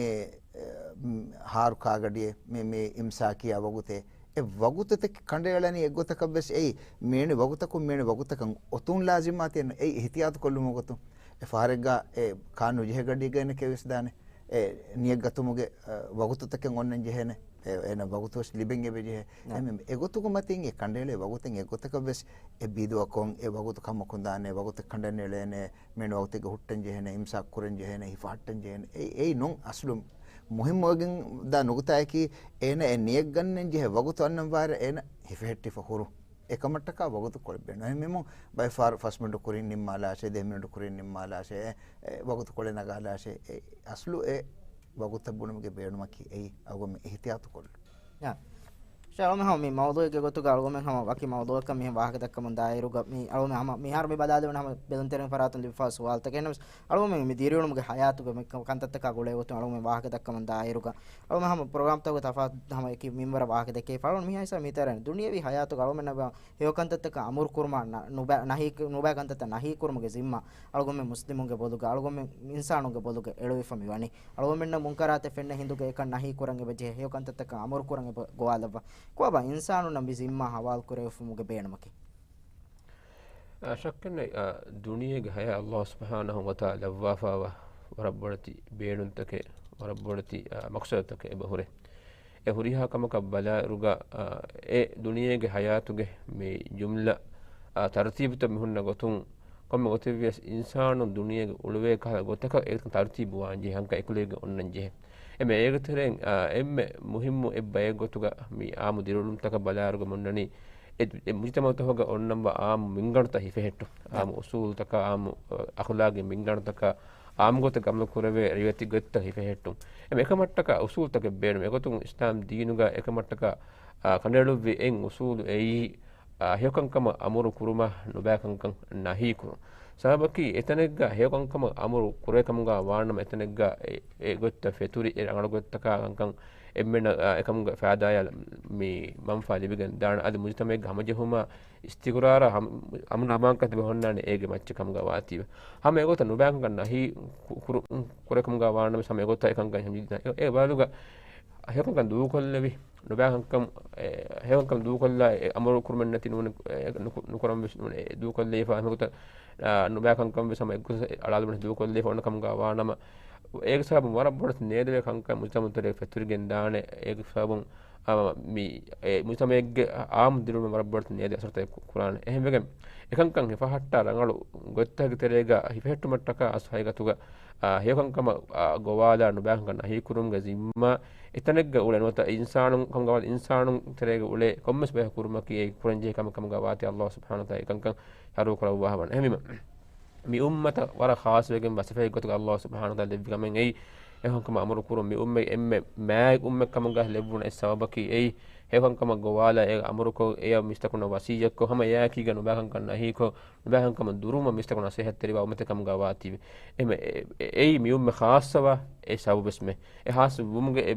އެ، މް، ހާރު ކާގަޑިއެއް، މި، މި އިމްސާކިޔާ ވަގުތެއް، އެ ވަގުތުތަކެއް ކަނޑައެޅަނީ އެއްގޮތަކަށް ވެސް އެއީ، މިވެނި ވަގުތަކުން މިވެނި ވަގުތަކަށް އޮތުން ލާޒިމާ ތިޔަން އެއީ އިހްތިޔާތު ކޮށްލުމުގެ ގޮތުން. އެ ފަހަރެއްގަ އެ ކާން ނުޖެހޭ ގަޑީގައި ކެވިސްދާނެ. އެ ނިޔަތް ގަތުމުގެ، އަ، ވަގުތުތަކެއް އޮންނަން ޖެހޭނެ. އެ، އޭނަ ވަގުތު ވެސް ލިބެން އެބަޖެހޭ. ނަ. އެމެ-، އެގޮތުގެ މަތިން އެ ކަނޑައެޅޭ ވަގުތެއް އެއްގޮތަކަށް ވެސް އެ ބީދުވަކޮށް އެ ވަގުތު ކަމަކުން ދާނެ، ވަގުތެއް ކަނޑަން އެޅޭނެ، މިވެނި ވަގުތެއްގަ ހުއްޓަން ޖެހޭނެ، އިމްސާކް ކުރަން ޖެހޭނެ، ހިފަހައްޓަން ޖެހޭނެ. އެ-، އެއީ ނޫން އަސްލު މުހިއްމުވެގެން ދާ ނުކުތާއަކީ، އޭނަ އެ ނިޔަތް ގަންނަން ޖެހޭ ވަގުތު އަންނަން ވާއިރަށް އޭނަ ހިފެހެއްޓިފަ ހުރުން. އެކަމަށްޓަކާ ވަގުތު ކޮޅެއް ބޭނުން. އެހެންވީމަ ބައެއް ފަހަރު ފަސް މިނިޓު ކުރިން ނިންމާލާށޭ، ދެ މިނިޓު ކުރިން ނިންމާލާށޭ، އެ، އެ ވަގުތު ކޮޅެއް ނަގާލާށޭ، އެ އަސްލު އެ ވަގުތަށް ބުނުމުގެ ބޭނުމަކީ އެއީ އަޅުގަނޑު އިހްތިޔާތު ކޮށްލުން. ޔާ. ޝާ، އަޅުގަނޑު ހަމަ މި މައުޟޫޢެއްގެ ގޮތުގަ އަޅުގަނޑު ހަމަ ވަކި މައުޟޫޢަކަށް މިހެން ވާހަކަ ދައްކަމުން ދާއިރުގަ މި އަޅުގަނޑު ހަމަ މިހާރު މި ބަލާލެވުނު ހަމަ ބެލުންތެރިން ފަރާތުން ލިބިފާ ސުވާލުތަކެއް. އެހެންނަމަވެސް އަޅުގަނޑު މި ދިރިއުޅުމުގެ ހަޔާތުގަ މި ކަންތައްތަކާ ގުޅޭ ގޮތުން އަޅުގަނޑު ވާހަކަ ދައްކަމުން ދާއިރުގަ އަޅުގަނޑު ހަމަ ޕްރޮގްރާމްތަކުގެ ތަފާތު ހަމަ އެކި މިންވަރަށް ވާހަކަ ދެއްކޭ. އަޅުގަނޑު މިހާ ހިސާބަށް މިތަރަށް ދުނިޔެވީ ހަޔާތުގަ އަޅުގަނޑުމެންނަށް ހެޔޮކަންތައްތަކަށް އަމުރު ކުރުމާ ނަ-، ނުބަ-، ނަހީ، ނުބައި ކަންތައްތައް ނަހީ ކުރުމުގެ ޒިންމާ އަޅުގަނޑުމެން މުސްލިމުންގެ ބޮލުގަ، އަޅުގަނޑުމެން އިންސާނުންގެ ބޮލުގަ އެޅުވިފަ މިވަނީ. އަޅުގަނޑުމެންނަށް މުންކަރާތެއް ފެންނަ ހިނދުގަ އެކަން ނަހީ ކުރަން އެބަޖެހޭ، ހެޔޮ ކަންތައްތަކަށް އަމުރު ކުރަން އެބަ ގޮވާލައްވާ. ކޮބާ އިންސާނުންނަށް މި ޒިންމާ ހަވާލު ކުރެވިފަ މުގެ ބޭނުމަކީ؟ އަ، ޝައްކެއް ނެތް، އަ، ދުނިޔޭގެ ހަޔާތް ﷲ ސުބްޙާނަހޫ ވަތަޢާލާ ލައްވާފައިވާ ވަރަށް ބޮޑެތި ބޭނުންތަކެއް، ވަރަށް ބޮޑެތި، އާ، މަޤްޞަދުތަކެއް އެބަ ހުރޭ. އެ ހުރިހާ ކަމަކަށް ބަލާއިރުގަ، އާ، އެ ދުނިޔޭގެ ޙަޔާތުގެ މި ޖުމްލަ، އާ، ތަރުތީބުތައް މި ހުންނަ ގޮތުން، ކޮންމެ ގޮތެއްވިޔަސް އިންސާނުން ދުނިޔޭގަ އުޅުވޭ ކަހަލަ ގޮތަކަށް އެ ތަރުތީބު ވާން ޖެހޭ، ހަންކަ އެކުލެވިގެން އޮންނަން ޖެހޭ. އެމެ އޭގެ ތެރެއިން، އާ، އެންމެ މުހިއްމު އެއް ބައެއް ގޮތުގަ މި އާއްމު ދިރިއުޅުންތަކަށް ބަލާއިރުގަ މި އޮންނަނީ، އެ، އެ މުޖުތަމަޢުތަކުގަ އޮންނަންވާ އާއްމު މިންގަނޑުތައް ހިފެހެއްޓުން. އާއްމު އުސޫލުތަކާ، އާއްމު، އަ، އަޚުލާގީ މިންގަނޑުތަކާ، އާއްމު ގޮތަށް ޢަމަލު ކުރެވޭ ރިވެތި ގޮތްތައް ހިފެހެއްޓުން. އެމެ އެކަމަށްޓަކާ އުސޫލުތަކެއް ބޭނުން. އެގޮތުން އިސްލާމް ދީނުގަ އެކަމަށްޓަކާ، އާ، ކަނޑައެޅުއްވި އެއް އުސޫލު އެއީ، އާ، ހެޔޮކަންކަމަށް އަމުރު ކުރުމާ ނުބައިކަންކަން ނަހީ ކުރުން. ސަބަބަކީ އެތަނެއްގަ ހެޔޮކަންކަމަށް އަމުރު ކުރޭ ކަމުގަ ވާނަމަ އެތަނެއްގަ އެ، އެ ގޮތްތައް ފެތުރި އެ ރަނގަޅު ގޮތްތަކާ ކަންކަން އެންމެންނަށް، އާ، އެކަމުގެ ފައިދާޔާ މި މަންފާ ލިބިގެން ދާނެ. އަދި މުޖުތަމަޢެއްގެ ހަމަޖެހުމާ އިސްތިޤްރާރާ ހަމަ، އަމުން އަމާންކަން ތިބެ ހުންނާނެ އޭގެ މައްޗަށް ކަމުގަ ވާތީވެ. ހަމަ އެގޮތަށް ނުބައިކަންކަން ނަހީ ކު، ކުރު، ކުރޭ ކަމުގަ ވާނަމަ ހަމަ އެގޮތަށް އެކަންކަން ހަމަޖެހިދާނެ. އެ، އެ ބަދަލުގަ ހެޔޮކަންކަން ދޫކޮށްލެވި، ނުބައިކަންކަން، އެ، ހެޔޮކަންކަން ދޫކޮށްލާ، އެ، އަމުރު ކުރުމެއް ނެތި ނޫނެ، އެ، ނުކު، ނުކުރަން ވެސް ނޫނެ، އެ، ދޫކޮށްލައިފާ ހަމަ އެގޮތަށް، އާ، ނުބައިކަންކަން ވެސް ހަމަ އެއްގޮތަށް އަޅާލުމަށް ދޫކޮށްލައިފާ އޮންނަ ކަމުގަ ވާނަމަ، އޭގެ ސަބަބުން ވަރަށް ބޮޑަށް ނޭދެވޭ ކަންކަން މުޖުތަމަޢުތެރޭގަ ފެތުރިގެން ދާނެ. އޭގެ ސަބަބުން، އާ، މި، އެ، މުޖުތަމަޢެއްގެ އާއްމު ދިރިއުޅުމަށް ވަރަށް ބޮޑަށް ނޭދޭ އަސަރުތައް ކު، ކުރާނެ. އެހެންވެގެން އެކަންކަން ހިފަހައްޓާ ރަނގަޅު ގޮތްތަކެއްގެ ތެރޭގަ ހިފެހެއްޓުމަށްޓަކާ އަސް ހަގީގަތުގަ، އާ، ހެޔޮކަންކަމަށް، އާ، ގޮވާލާ ނުބައިކަންކަން ނަހީ ކުރުމުގެ ޒިންމާ އެތަނެއްގަ އުޅޭ ނުވަތަ އިންސާނުން ކަމުގަ ވާ އިންސާނުން ތެރޭގަ އުޅޭ ކޮންމެސް ބަޔަކު ކުރުމަކީ އެ ކުރަންޖެހޭ ކަމެއް ކަމުގަ ވާތީ ﷲ ސުބްޙާނަހޫ ވަތަޢާލާ އެކަންކަން ޝަރުޢު ކުރައްވާފަ ވަން. އެހެންވީމަ، މި އުއްމަތަށް ވަރަށް ޚާއްޞަވެގެން ވަސަފައި ގޮތުގަ ﷲ ސުބްޙާނަހޫ ވަތަޢާލާ ދެއްވި ކަމެއް އެއީ، އެކަންކަމަށް އަމުރު ކުރުން. މި އުއްމަތް އެންމެ މާތް އުއްމަތް ކަމުގަ ލެއްވުނު އެއް ސަބަބަކީ އެއީ، ހެޔޮކަންކަމަށް ގޮވާލާ އެ އަމުރުކޮށް، އެޔަށް މީސްތަކުންނަށް ވަޞިއްޔަތްކޮށް، ހަމަ އެއާއެކީގަ ނުބައިކަންކަން ނަހީކޮށް، ނުބައިކަންކަމަށް ދުރުވުމަށް މީސްތަކުންނަށް ނަޞޭޙަތްތެރިވާ އުއްމަތެއް ކަމުގަ ވާތީވެ. އެހެންވެ، އެ، އެ، އެއީ މި އުއްމަތް ޚާއްޞަވާ އެއް ސަބަބެއްމެ. އެ ޚާއްޞަވުމުގެ އެ،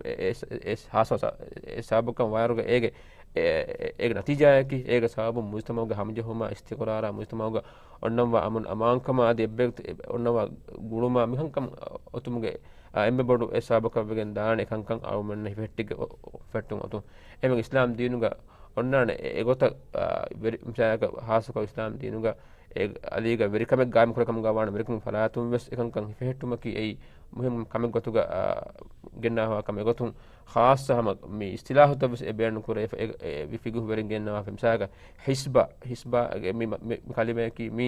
އެ، އެ، އެ، އެ ޚާއްޞަ، އެ ސަބަބަކަށް ވާއިރުގަ އޭގެ، އެ، އެ، އޭގެ ނަތީޖާއަކީ، އޭގެ ސަބަބުން މުޖުތަމަޢުގެ ހަމަޖެހުމާ، އިސްތިޤްރާރާ، މުޖުތަމަޢުގަ އޮންނަންވާ އަމުން އަމާންކަމާ އަދި އެއްބަޔަކު އޮންނަންވާ ގުޅުމާ މިކަންކަން އޮތުމުގެ، އާ، އެންމެ ބޮޑު އެއް ސަބަބަކަށް ވެގެން ދާނެ އެކަންކަން އަޅުމެންނަށް ހިފެހެއްޓިގެން އޮ، އޮ، ފެއްޓުން އޮތުން. އެމެން އިސްލާމް ދީނުގަ އޮންނާނެ އެ، އެގޮތަށް، އާ، ވެރި، މިސާލަކަށް ޚާއްޞަކޮށް އިސްލާމް ދީނުގަ އެ އަލީގަ ވެރިކަމެއް ގާއިމް ކުރޭ ކަމުގަ ވާނަމަ ވެރިކަމުގެ ފަރާތުން ވެސް އެކަންކަން ހިފެހެއްޓުމަކީ އެއީ މުހިންމު ކަމެއް ގޮތުގަ، އާ، ގެންނާފަ ކަމެއް ގޮތުން ޚާއްޞަ ހަމަ މި އިސްތިލާހުތައް ވެސް އެ ބޭނުން ކުރެވިފަ އެ، އެ ފިޤުހު ވެރިން ގެންނަވާފަ. މިސާލަކަށް ޙިސްބާ، ޙިސްބާގެ މި، މި، މި ކަލިމަޔަކީ މި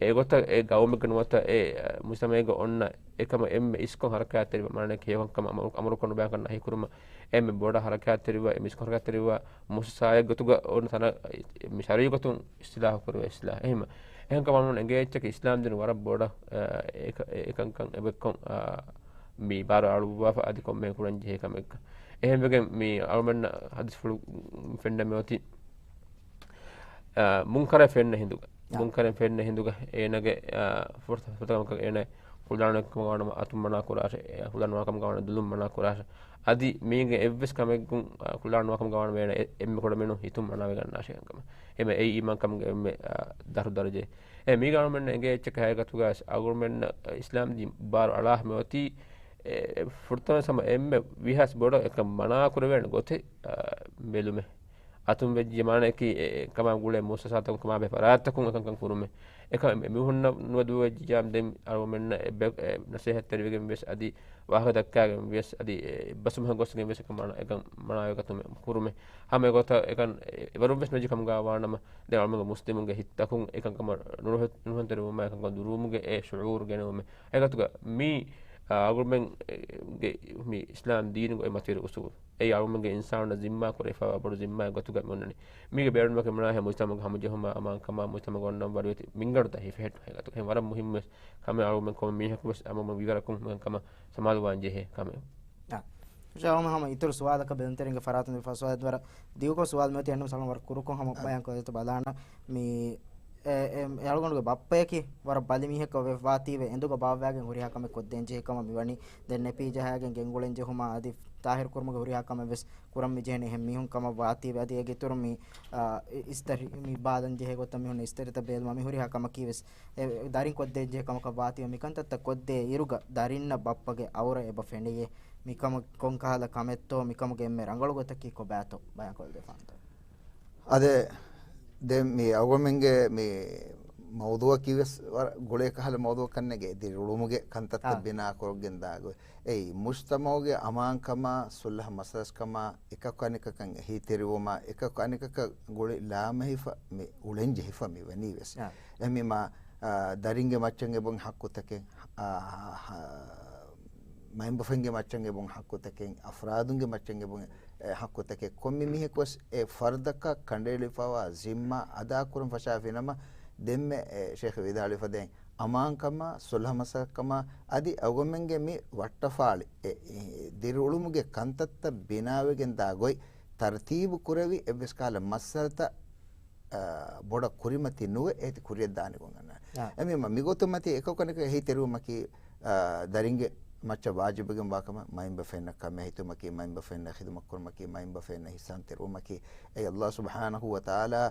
އެގޮތަށް އެ ގައުމެއްގަ ނުވަތަ އެ، އަ، މުޖްތަމަޢެއްގަ އޮންނަ އެކަމަށް އެންމެ އިސްކޮށް ހަރަކާތްތެރިވާ، މާނައަކީ ހެޔޮކަންކަމަށް އަމުރު، އަމުރުކޮށް ނުބައިކަން ނަހީކުރުމަށް އެންމެ ބޮޑަށް ހަރަކާތްތެރިވާ، އެންމެ އިސްކޮށް ހަރަކާތްތެރިވާ މުއައްސަސާއެއް ގޮތުގަ އޮންނަ ތަނަށް މި ޝަރުޢީ ގޮތުން އިސްތިލާހު ކުރެވޭ އިސްލާހް. އެހެންމަ، އެހެންކަމުން އެނގޭ އެއްޗަކީ އިސްލާމްދީން ވަރަށް ބޮޑަށް، އެ، އެ، އެކަންކަން އެބައެއްކޮށް، އާ، މި ބާރު އަޅުއްވާފަ އަދި ކޮންމެ ކުރަން ޖެހޭ ކަމެއް. އެހެންވެގެން މި އަޅުމެންނަށް ޙަދީޘްފުޅު ފެންނަ މިއޮތީ، އާ، މުންކަރެއް ފެންނަ ހިނދުގަ، އާ. މުންކަރެއް ފެންނަ ހިނދުގަ އޭނަގެ، އާ، ފުރަތަމަ ކަމަކަށް އޭނަ ފުލާނަ ކަމަށް ވާނަމަ އަތުން މަނާ ކުރާށޭ، އެ، ފުލާނަ ކަމަށް ވާނަމަ ދުލުން މަނާ ކުރާށޭ. އަދި މީގެ އެއްވެސް ކަމެއްގުން، އާ، ފުލާނަ ކަމަށް ވާނަމަ އޭނަ އެ، އެންމެ ކުޑަމިނުން ހިތުން މަނާވެގަންނާށޭ ކަމަށް. އެމެ އެއީ އީމާންކަމުގެ އެންމެ، އާ، ދަށު ދަރަޖައެއް. އެ މީގަ އަޅުމެންނަށް އެނގޭ އެއްޗަކަށް ހަގީގަތުގަ އަޅުމެންނަށް އިސްލާމްދީން ބާރު އަޅާ މިއޮތީ، އެ، ފުރަތަމަ ހަމަ އެންމެ ވީހާވެސް ބޮޑަށް އެކަން މަނާ ކުރެވޭނެ ގޮތެއް، އާ، ބެލުމޭ. އަތުން ވެއްޖެ މާނައަކީ އެ، އެ، ކަމާ ގުޅޭ މުއައްސަސާތަކުން ކަމާބެހޭ ފަރާތްތަކުން އެކަންކަން ކުރުމޭ. އެކަން އެ މީހުންނަށް ނުވަ ދުވަހެއް ޖިޔާމް ދެން އަޅުމެންނަށް އެ ބެ، އެ ނަސޭހަތްތެރިވެގެން ވެސް އަދި ވާހަކަ ދައްކާގެން ވެސް އަދި އެ ބަސްމަހަށް ގޮސްގެން ވެސް އެކަން މަނާ، އެކަން މަނާވެގަތުމެއް ކުރުމޭ. ހަމަ އެގޮތަށް އެކަން އެ، އެވަރުން ވެސް ނުޖެހި ކަމުގަ ވާނަމަ، ދެން އަޅުމެންގެ މުސްލިމުންގެ ހިތްތަކުން އެކަންކަމަށް ނުރުހެ، ނުރުހެންތެރިވުމާ އެކަންކަން ދުރުވުމުގެ އެ ޝުޢޫރު ގެނެވުމޭ. އެގޮތުގަ މީ، އާ، އަޅުމެންގެ މި އިސްލާމް ދީނުގެ އޮތް މަތިވެރި އުސޫލު. އެއީ އަޅުމެންގެ އިންސާނުންނަށް ޒިންމާ ކުރެވިފައިވާ ބޮޑު ޒިންމާއެއް ގޮތުގަ މި އޮންނަނީ. މީގެ ބޭނުމަކީ މަނާހެ މުޖްތަމަޢުގެ ހަމަޖެހުމާ، އަމާންކަމާ، މުޖްތަމަޢުގަ އޮންނަން ވަރުވެތި މިންގަނޑުތައް ހިފެހެއްޓުން ހަގީގަތުގަ. އެހެން ވަރަށް މުހިއްމު ވެސް ކަމެއް އަޅުމެން ކޮންމެ މީހަކު ވެސް އަމަމު ވިވަރަކުން ކަމެއް ސަމާލުވާން ޖެހޭ ކަމެއް. އާ. ހަމަ އިތުރު ސުވާލަކަށް ބެލުންތެރިންގެ ފަރާތުން ދެއްވި ފަސް ސުވާލެއް ވަރަށް ދިގުކޮށް ސުވާލު މިއޮތީ އެންނަމަ ސަލާމް ވަރަށް ކުރުކޮށް ހަމަ އާ. ބަޔާން ކޮށްދޭތޯ ބަލާނަ. މި އެ، އެ، އަޅުގަނޑުގެ ބައްޕަޔަކީ ވަރަށް ބަލި މީހަކަށް ވެފަ ވާތީވެ އެނދުގަ ބާއްވާގެން ހުރިހާ ކަމެއް ކޮށްދޭން ޖެހޭ ކަމަށް މިވަނީ. ދެން ނެޕީ ޖަހާގެން ގެންގުޅެން ޖެހުމާ އަދި ތާހިރު ކުރުމުގެ ހުރިހާ ކަމެއް ވެސް ކުރަން މި ޖެހެނީ އެހެން މީހުން ކަމަށް ވާތީވެ އަދި އޭގެ އިތުރުން މި، އާ، އި، އިސްތަށި މި ބާލަން ޖެހޭ ގޮތަށް މި ހުންނަ އިސްތަށިތައް ބޭލުމާ މި ހުރިހާ ކަމަކީ ވެސް އެ، ދަރިން ކޮށްދޭން ޖެހޭ ކަމަކަށް ވާތީވެ މިކަންތައްތައް ކޮށްދޭ އިރުގަ ދަރިންނަށް ބައްޕަގެ އައުރަ އެބަ ފެނިއޭ. މިކަމަށް ކޮން ކަހަލަ ކަމެއްތޯ މިކަމުގެ އެންމެ ރަނގަޅު ގޮތަކީ ކޮބާތޯ ބަޔާން ކޮށްދެފާނެތޯ؟ އާދެ، ދެން މި އަޅުގަނޑުމެންގެ މި މައުޟޫއަކީ ވެސް ވަރަށް ގުޅޭ ކަހަލަ މައުޟޫއަކަށް ނެގޭ. ދިރިއުޅުމުގެ ކަންތައްތައް އާ. ބިނާ ކުރައްވަގެން ދާ ގޮތް. އެއީ، މުޖްތަމަޢުގެ އަމާންކަމާ، ޞުލްޙަ މަސަލަސްކަމާ، އެކަކު އަނެކަކަށް އެހީތެރިވުމާ، އެކަކު އަނެކަކަށް ގުޅި ލާމެހިފަ މި އުޅެން ޖެހިފަ މި ވަނީ ވެސް. އާ. އެހެންވީމާ، އާ، ދަރިންގެ މައްޗަށް އެބުން ޙައްޤުތަކެއް، އާ، ހަ، މައިންބަފައިންގެ މައްޗަށް އެބުން ޙައްޤުތަކެއް، އަފްރާދުންގެ މައްޗަށް އެބުން، އެ، ޙައްޤުތަކެއް، ކޮންމެ މީހަކުވެސް އެ ފަރްދަކަށް ކަނޑައެޅިފަވާ ޒިންމާ އަދާކުރަން ފަށާފިނަމަ، ދެންމެ އެ ޝޭޚް ވިދާޅުވި ފަދައިން، އަމާންކަމާ، ޞުލްޙަ މަސަލަސްކަމާ، އަދި އަޅުގަނޑުމެންގެ މި ވައްޓަފާޅި، އެ، އެ، ދިރިއުޅުމުގެ ކަންތައްތައް ބިނާވެގެން ދާ ގޮތް، ތަރުތީބު ކުރެވި އެއްވެސް ކަހަލަ މައްސަލަތައް، އާ، ބޮޑަށް ކުރިމަތި ނުވެ އޭތި ކުރިއަށް ދާނެ ގޮތް އަންނާނެ. އާ. އެމީ މަ-، މިގޮތުން މަތީ އެކަކު އަނެކަކަށް އެހީތެރިވުމަކީ، އާ، ދަރިންގެ މައްޗަށް ވާޖިބުވެގެންވާ ކަމަށް، މައިންބަފައިންނަށް ކަމެއް ހިތުމަކީ، މައިންބަފައިންނަށް ޚިދުމަތް ކުރުމަކީ، މައިންބަފައިންނަށް އިޙްސާން ތެރުވުމަކީ، އެއީ ﷲ ސުބްޙާނަހޫ ވަތަޢާލާ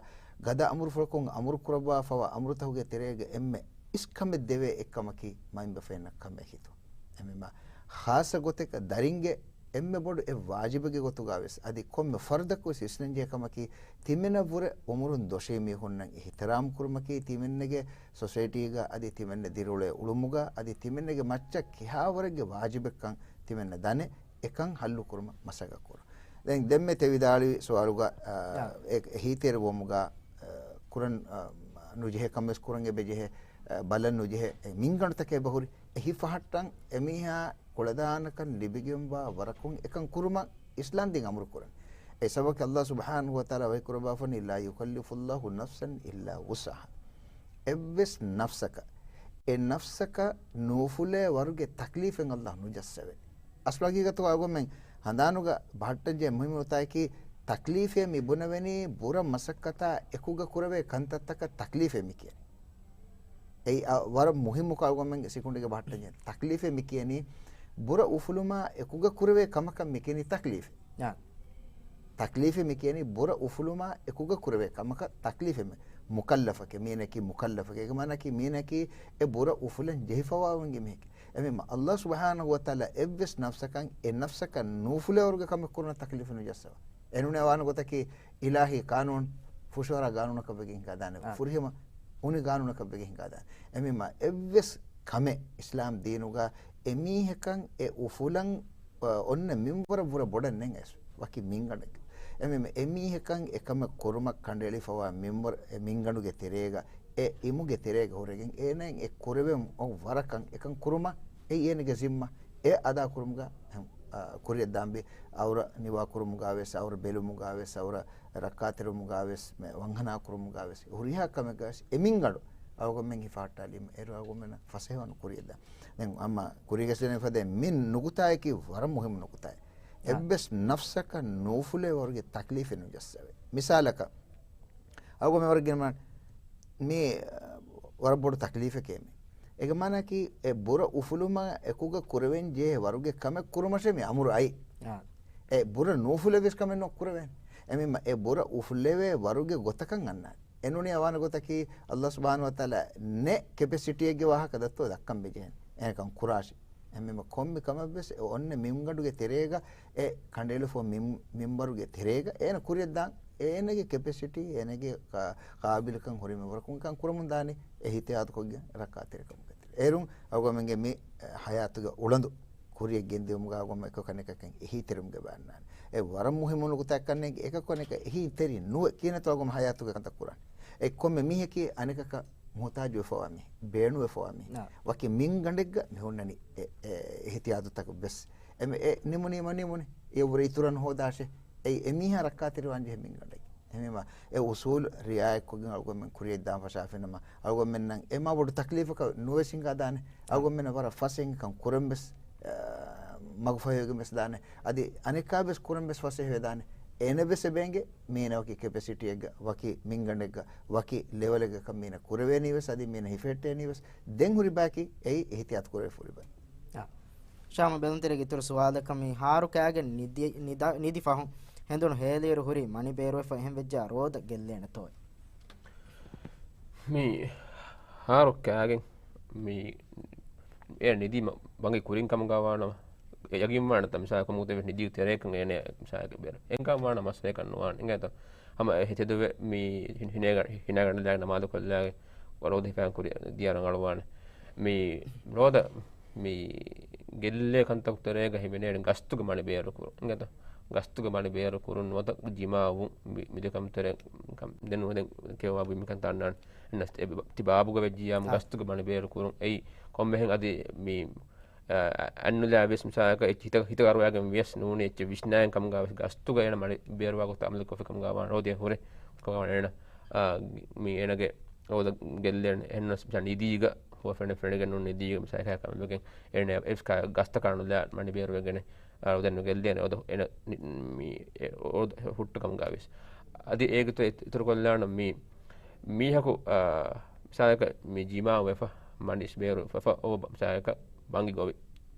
ގަދަ އަމުރުފުޅަކުން އަމުރު ކުރައްވާފަވާ އަމުރުތަކުގެ ތެރޭގަ އެންމެ އިސްކަމެއް ދެވޭ އެއްކަމަކީ، މައިންބަފައިންނަށް ކަމެއް ހިތުން. އެމީ މަ-، ޚާއްޞަ ގޮތެއްގަ ދަރިންގެ އެންމެ ބޮޑު އެއް ވާޖިބެއްގެ ގޮތުގަ ވެސް، އަދި ކޮންމެ ފަރުދަކު ވެސް ވިސްނަންޖެހޭ ކަމަކީ، ތިމެނަށްވުރެ އުމުރުން ދޮށީ މީހުންނަށް އިޙްތިރާމް ކުރުމަކީ، ތިމެންނެގެ ސޮސައިޓީގަ އަދި ތިމެންނަށް ދިރިއުޅޭ އުޅުމުގަ އަދި ތިމެންނެގެ މައްޗަށް ކިހާވަރެއްގެ ވާޖިބެއްކަން ތިމެންނަށް ދަނެ، އެކަން ހައްލު ކުރުމަށް މަސައްކަތް ކުރުން. ދެން ދެންމެ ތެ ވިދާޅުވި ސުވާލުގަ، އާ، އާ. އެ-، އެހީތެރިވުމުގަ، އާ، ކުރަން، އާ، ނުޖެހޭ ކަމެއް ވެސް ކުރަން އެބަޖެހޭ، އާ، ބަލަން ނުޖެހޭ، އެ މިންގަނޑުތަކެއް އެބަހުރި. އެ ހިފަހައްޓަން އެމީހާ ކުޅަދާނަކަން ލިބިގެންވާ ވަރަކުން އެކަން ކުރުމަށް އިސްލާމް ދީން އަމުރު ކުރަން. އެ ސަބަބަކީ ﷲ ސުބްޙާނަހޫ ވަތަޢާލާ ވަޙީ ކުރައްވާފަނީ، "لا يكلف الله نفسا إلا وسعها." އެއްވެސް ނަފްސަކަށް، އެ ނަފްސަކަށް ނުއުފުލޭ ވަރުގެ ތަކްލީފެއް ﷲ ނުޖައްސަވޭ. އަސްލު ހަގީގަތުގަ އަޅުގަނޑުމެން ހަނދާނުގަ ބަހައްޓަންޖެހޭ މުހިންމު ނުކުތާއަކީ، ތަކްލީފޭ މި ބުނެވެނީ ބުރަ މަސައްކަތާ އެކުގަ ކުރެވޭ ކަންތައްތަކަށް ތަކްލީފޭ މި ކިޔަނީ. އެއީ، އަ، ވަރަށް މުހިއްމު ކަމެއް އަޅުގަނޑުމެންގެ ސިކުނޑިގަ ބަހައްޓަންޖެހޭ. ތަކްލީފޭ މި ކިޔަނީ ބުރަ އުފުލުމާ އެކުގަ ކުރެވޭ ކަމަކަށް މި ކިޔަނީ ތަކްލީފޭ. އާ. ތަކްލީފޭ މި ކިޔަނީ ބުރަ އުފުލުމާ އެކުގަ ކުރެވޭ ކަމަކަށް ތަކްލީފޭ މި-، މުކައްލަފަކޭ، މީނަކީ މުކައްލަފަކޭ. އޭގެ މާނައަކީ މީނަކީ އެ ބުރަ އުފުލަން ޖެހިފަވާވަންގެ މީހެކޭ. އެމީ ﷲ ސުބްޙާނަހޫ ވަތަޢާލާ އެއްވެސް ނަފްސަކަށް އެ ނަފްސަކަށް ނުއުފުލޭ ވަރުގެ ކަމެއް ކުރުނަށް ތަކްލީފެއް ނުޖައްސަވާ. އެނޫނޭ ވާނެ ގޮތަކީ، އިލާހީ ޤާނޫނު ފުށުއަރާ ގާނޫނަކަށް ވެގެން ހިނގާދާނެ. އާ. ފުރިހަމަ އުނި ގާނޫނަކަށް ވެގެން ހިނގާދާނެ. އެމީމާ އެއްވެސް ކަމެއް އިސްލާމް ދީނުގަ އެމީހަކަށް އެ އުފުލަން، އަ، އޮންނަ މިންވަރަށް ވުރެ ބޮޑަށް ނެތް އައިސް. ވަކި މިންގަނޑެއްގަ. އެމީމަ އެމީހަކަށް އެކަމެއް ކުރުމަށް ކަނޑައެޅިފަވާ މިންވަރު، އެ މިންގަނޑުގެ ތެރޭގަ، އެ އިމުގެ ތެރޭގަ ހުރެގެން އޭނައަށް އެ ކުރެވެން އޮތް ވަރަކަށް އެކަން ކުރުމަށް އެއީ އޭނަގެ ޒިންމާ. އެ އަދާ ކުރުމުގަ، އަ، ކުރިއަށް ދާންވީ. އައުރަ ނިވާ ކުރުމުގަ ވެސް، އައުރަ ބެލުމުގަ ވެސް، އައުރަ ރައްކާތެރިވުމުގަ ވެސް، މެ ވަންހަނާ ކުރުމުގަ ވެސް، ހުރިހާ ކަމެއްގަ ވެސް އެ މިންގަނޑު އަޅުގަނޑުމެން ހިފަހައްޓާލީމަ އޭރު އަޅުގަނޑުމެންނަށް ފަސޭހަވާން ކުރިއަށް ދާން. ދެން އަމާ ކުރީގަ ސިލެން ފަދަ މި ނުކުތާއަކީ ވަރަށް މުހިއްމު ނުކުތާއެއް. އާ. އެއްވެސް ނަފްސަކަށް ނުއުފުލޭ ވަރުގެ ތަކްލީފެއް ނުޖައްސަވޭ. މިސާލަކަށް، އަޅުގަނޑުމެން ވަރަށް ގިނަ މާ-، މީ، އަ، ވަރަށް ބޮޑު ތަކްލީފެކޭ މީ. އޭގެ މާނައަކީ، އެ ބުރަ އުފުލުމާ އެކުގަ ކުރެވެން ޖެހޭ ވަރުގެ ކަމެއް ކުރުމަށޭ މި އަމުރު އައީ. އާ. އެ ބުރަ ނުއުފުލެވިޔަސް ކަމެއް ނުކުރެވޭނެ. އެމީމަ އެ ބުރަ އުފުލެވޭ ވަރުގެ ގޮތަކަށް އަންނާނެ. އެނޫނީ އަވާނެ ގޮތަކީ، ﷲ ސުބްޙާނަހޫ ވަތަޢާލާ ނެތް ކެޕެސިޓީއެއްގެ ވާހަކަ ދައްތޯ ދައްކަން ބެޖެހޭނެ. އޭނަ ކަން ކުރާށި. އެހެންވީމަ ކޮންމެ ކަމެއްވެސް އެ އޮންނަ މިންގަނޑުގެ ތެރޭގަ، އެ ކަނޑައެޅިފަ މިން-، މިންވަރުގެ ތެރޭގަ އޭނަ ކުރިއަށް ދާން. އޭނަގެ ކެޕެސިޓީ، އޭނަގެ ކާ-، ޤާބިލުކަން ހުރި މިންވަރަކުން ކަން ކުރަމުން ދާނީ އެހްތިޔާތުކޮށްގެން ރައްކާތެރިކަމުގެ ތެރޭ. އޭރުން އަޅުގަނޑުމެންގެ މި، އެ، ޙަޔާތުގެ އުޅަނދު ކުރިއަށް ގެންދިއުމުގަ އަޅުގަނޑު އެކަކު އަނެކަކަށް އެހީތެރިވުމުގެ ބައި އަންނާނެ. އެ ވަރަށް މުހިއްމު ނުކުތާއެއްކަން އެކަކު އަނެކަކަށް އެހީތެރި ނުވެ ކިހިނެއްތޯ އަޅުގަނޑު ޙަޔާތުގަ ކަންތައް ކުރާނެ. އެ ކޮންމެ މީހަކީ އަނެކަކަށް މުޙްތާޖުވެފަވާ މީހެއް، ބޭނުންވެފަވާ މީހެއް. ނާ. ވަކި މިންގަނޑެއްގަ މި ހުންނަނީ އެ، އެ އިޙްތިޔާތުތަކަށް ވެސް. އެ މެ-، އެ ނިމުނީމަ ނިމުނީ. އެއަށްވުރެ އިތުރަށް ހޯދާށޭ. އެއީ އެމީހާ ރައްކާތެރިވާން ޖެހޭ މިންގަނޑެއް. އެހެންވީމަ، އެ އުޞޫލު ރިޢާޔަތްކޮށްގެން އަޅުގަނޑުމެން ކުރިއަށްދާން ފަށާފިނަމަ، އަޅުގަނޑުމެންނަށް އެ މާ ބޮޑު ތަކްލީފަކަށް ނުވެސް ހިނގާދާނެ. އަޅުގަނޑުމެންނަށް ވަރަށް ފަސޭހައިން ކަން ކުރަން ވެސް، އާ، މަގުފަހިވެގެން ވެސް ދާނެ. އަދި އަނެއްކާ ވެސް ކުރަން ވެސް ފަސޭހަވެދާނެ. އޭނަ ވެސް އެބައިނގޭ މީނަ ވަކި ކެޕެސިޓީއެއްގަ، ވަކި މިންގަނޑެއްގަ، ވަކި ލެވެލެއްގަކަށް މީނަ ކުރެވޭނީ ވެސް، އަދި މީނަ ހިފެހެއްޓޭނީ ވެސް. ދެން ހުރި ބަޔަކީ އެއީ އިޙްތިޔާތު ކުރެވިފަ ހުރި ބައެއް. އާ. ޝާމް ބެލުންތެރިގެ އިތުރު ސުވާލަކަށް، މި ހާރު ކާގެން ނިދި-، ނިދާ-، ނިދި ފަހުން ހެނދުނު ހޭލިއިރު ހުރީ މަނި ބޭރުވެފަ އެހެން ވެއްޖާ ރޯދަ ގެއްލޭނެތޯއޭ؟ މި ހާރު ކާގެން މި އެ ނިދީމަ ބަނގި ކުރިން ކަމުގަ ވާނަމަ، އެ ޔަގީންވާނެތަ މިސާލަކަށް ކޮމުގެ ނިދީ ތެރޭކަން އޭނަ މިސާލަކަށް ބޭރު އެންކަން ވާނަ މައްސަލައެއް ނުވާނެ. އެނގޭތަ؟ ހަމަ އެ ހިތެދުވެ މި ހި-، ހިނޭގަ-، ހިނާގަނޑަލާގެ ނަމާދު ކޮށްލާގެ ރޯދަ ހިފައިގެން ކުރިއަށް ދިޔަ ރަނގަޅުވާނެ. މި ރޯދަ މި ގެއްލޭ ކަންތަކު ތެރޭގަ ހިމެނޭނެ ގަސްތުގެ މަނި ބޭރު ކުރުން. އިނގޭތަ؟ ގަސްތުގެ މަނި ބޭރު ކުރުން ނުވަތަ ޖިމާވުން މި، މި ދެ ކަންތައް ތެރޭ ކަން ދެން ނުވަތަ ކެޔޮވާ ބުއި މިކަންތައް އަންނާނެ. އެންނަސް އެ ތި ބާބުގަ ވެއްޖިއްޔާމު އާ. ގަސްތުގެ މަނި ބޭރު ކުރުން. އެއީ ކޮންމެހެން އަދި މި، އަ، އަންނުލާ ވެސް މިސާލަކަށް އެއްޗެއް ހިތަށް، ހިތަށް އަރުވާގެން ވިޔަސް ނޫނީ އެއްޗެއް ވިސްނާގެން ކަމުގަ ވެސް ގަސްތުގަ އޭނަ މަނި ބޭރުވާ ގޮތަށް އަމަލު ކޮށްފި ކަމުގަ ވާނެ. ރޯދަ ހުރެ ކަމުގަ ވާނެ އޭނަ، އާ، މި އޭނަގެ ރޯދަ ގެއްލޭނެ. އެހެންނަސް މިސާ ނިދީގަ، ހުވަފެނެއް ފެނިގެން ނޫން ނިދީގަ މިސާލަކަށް ކަމެއް ވެގެން އޭނަ އެސް ގަސްތަކާ ނުލާ މަނި ބޭރުވެގެނެ، އާ، ރޯދަ ނުގެއްލޭނެ. ރޯދަ އޭނަ ނި-، މި، އެ، ރޯދަ ހުއްޓު ކަމުގަ ވެސް. އަދި އޭގެ ތު-، އިތުރުކޮށްލާނަން މި މީހަކު، އާ، މިސާލަކަށް މި ޖިމާ ވެފަ، މަނިސް ބޭރު ވެފަ، އޮ، މިސާލަކަށް ބަނގި ގޮވި.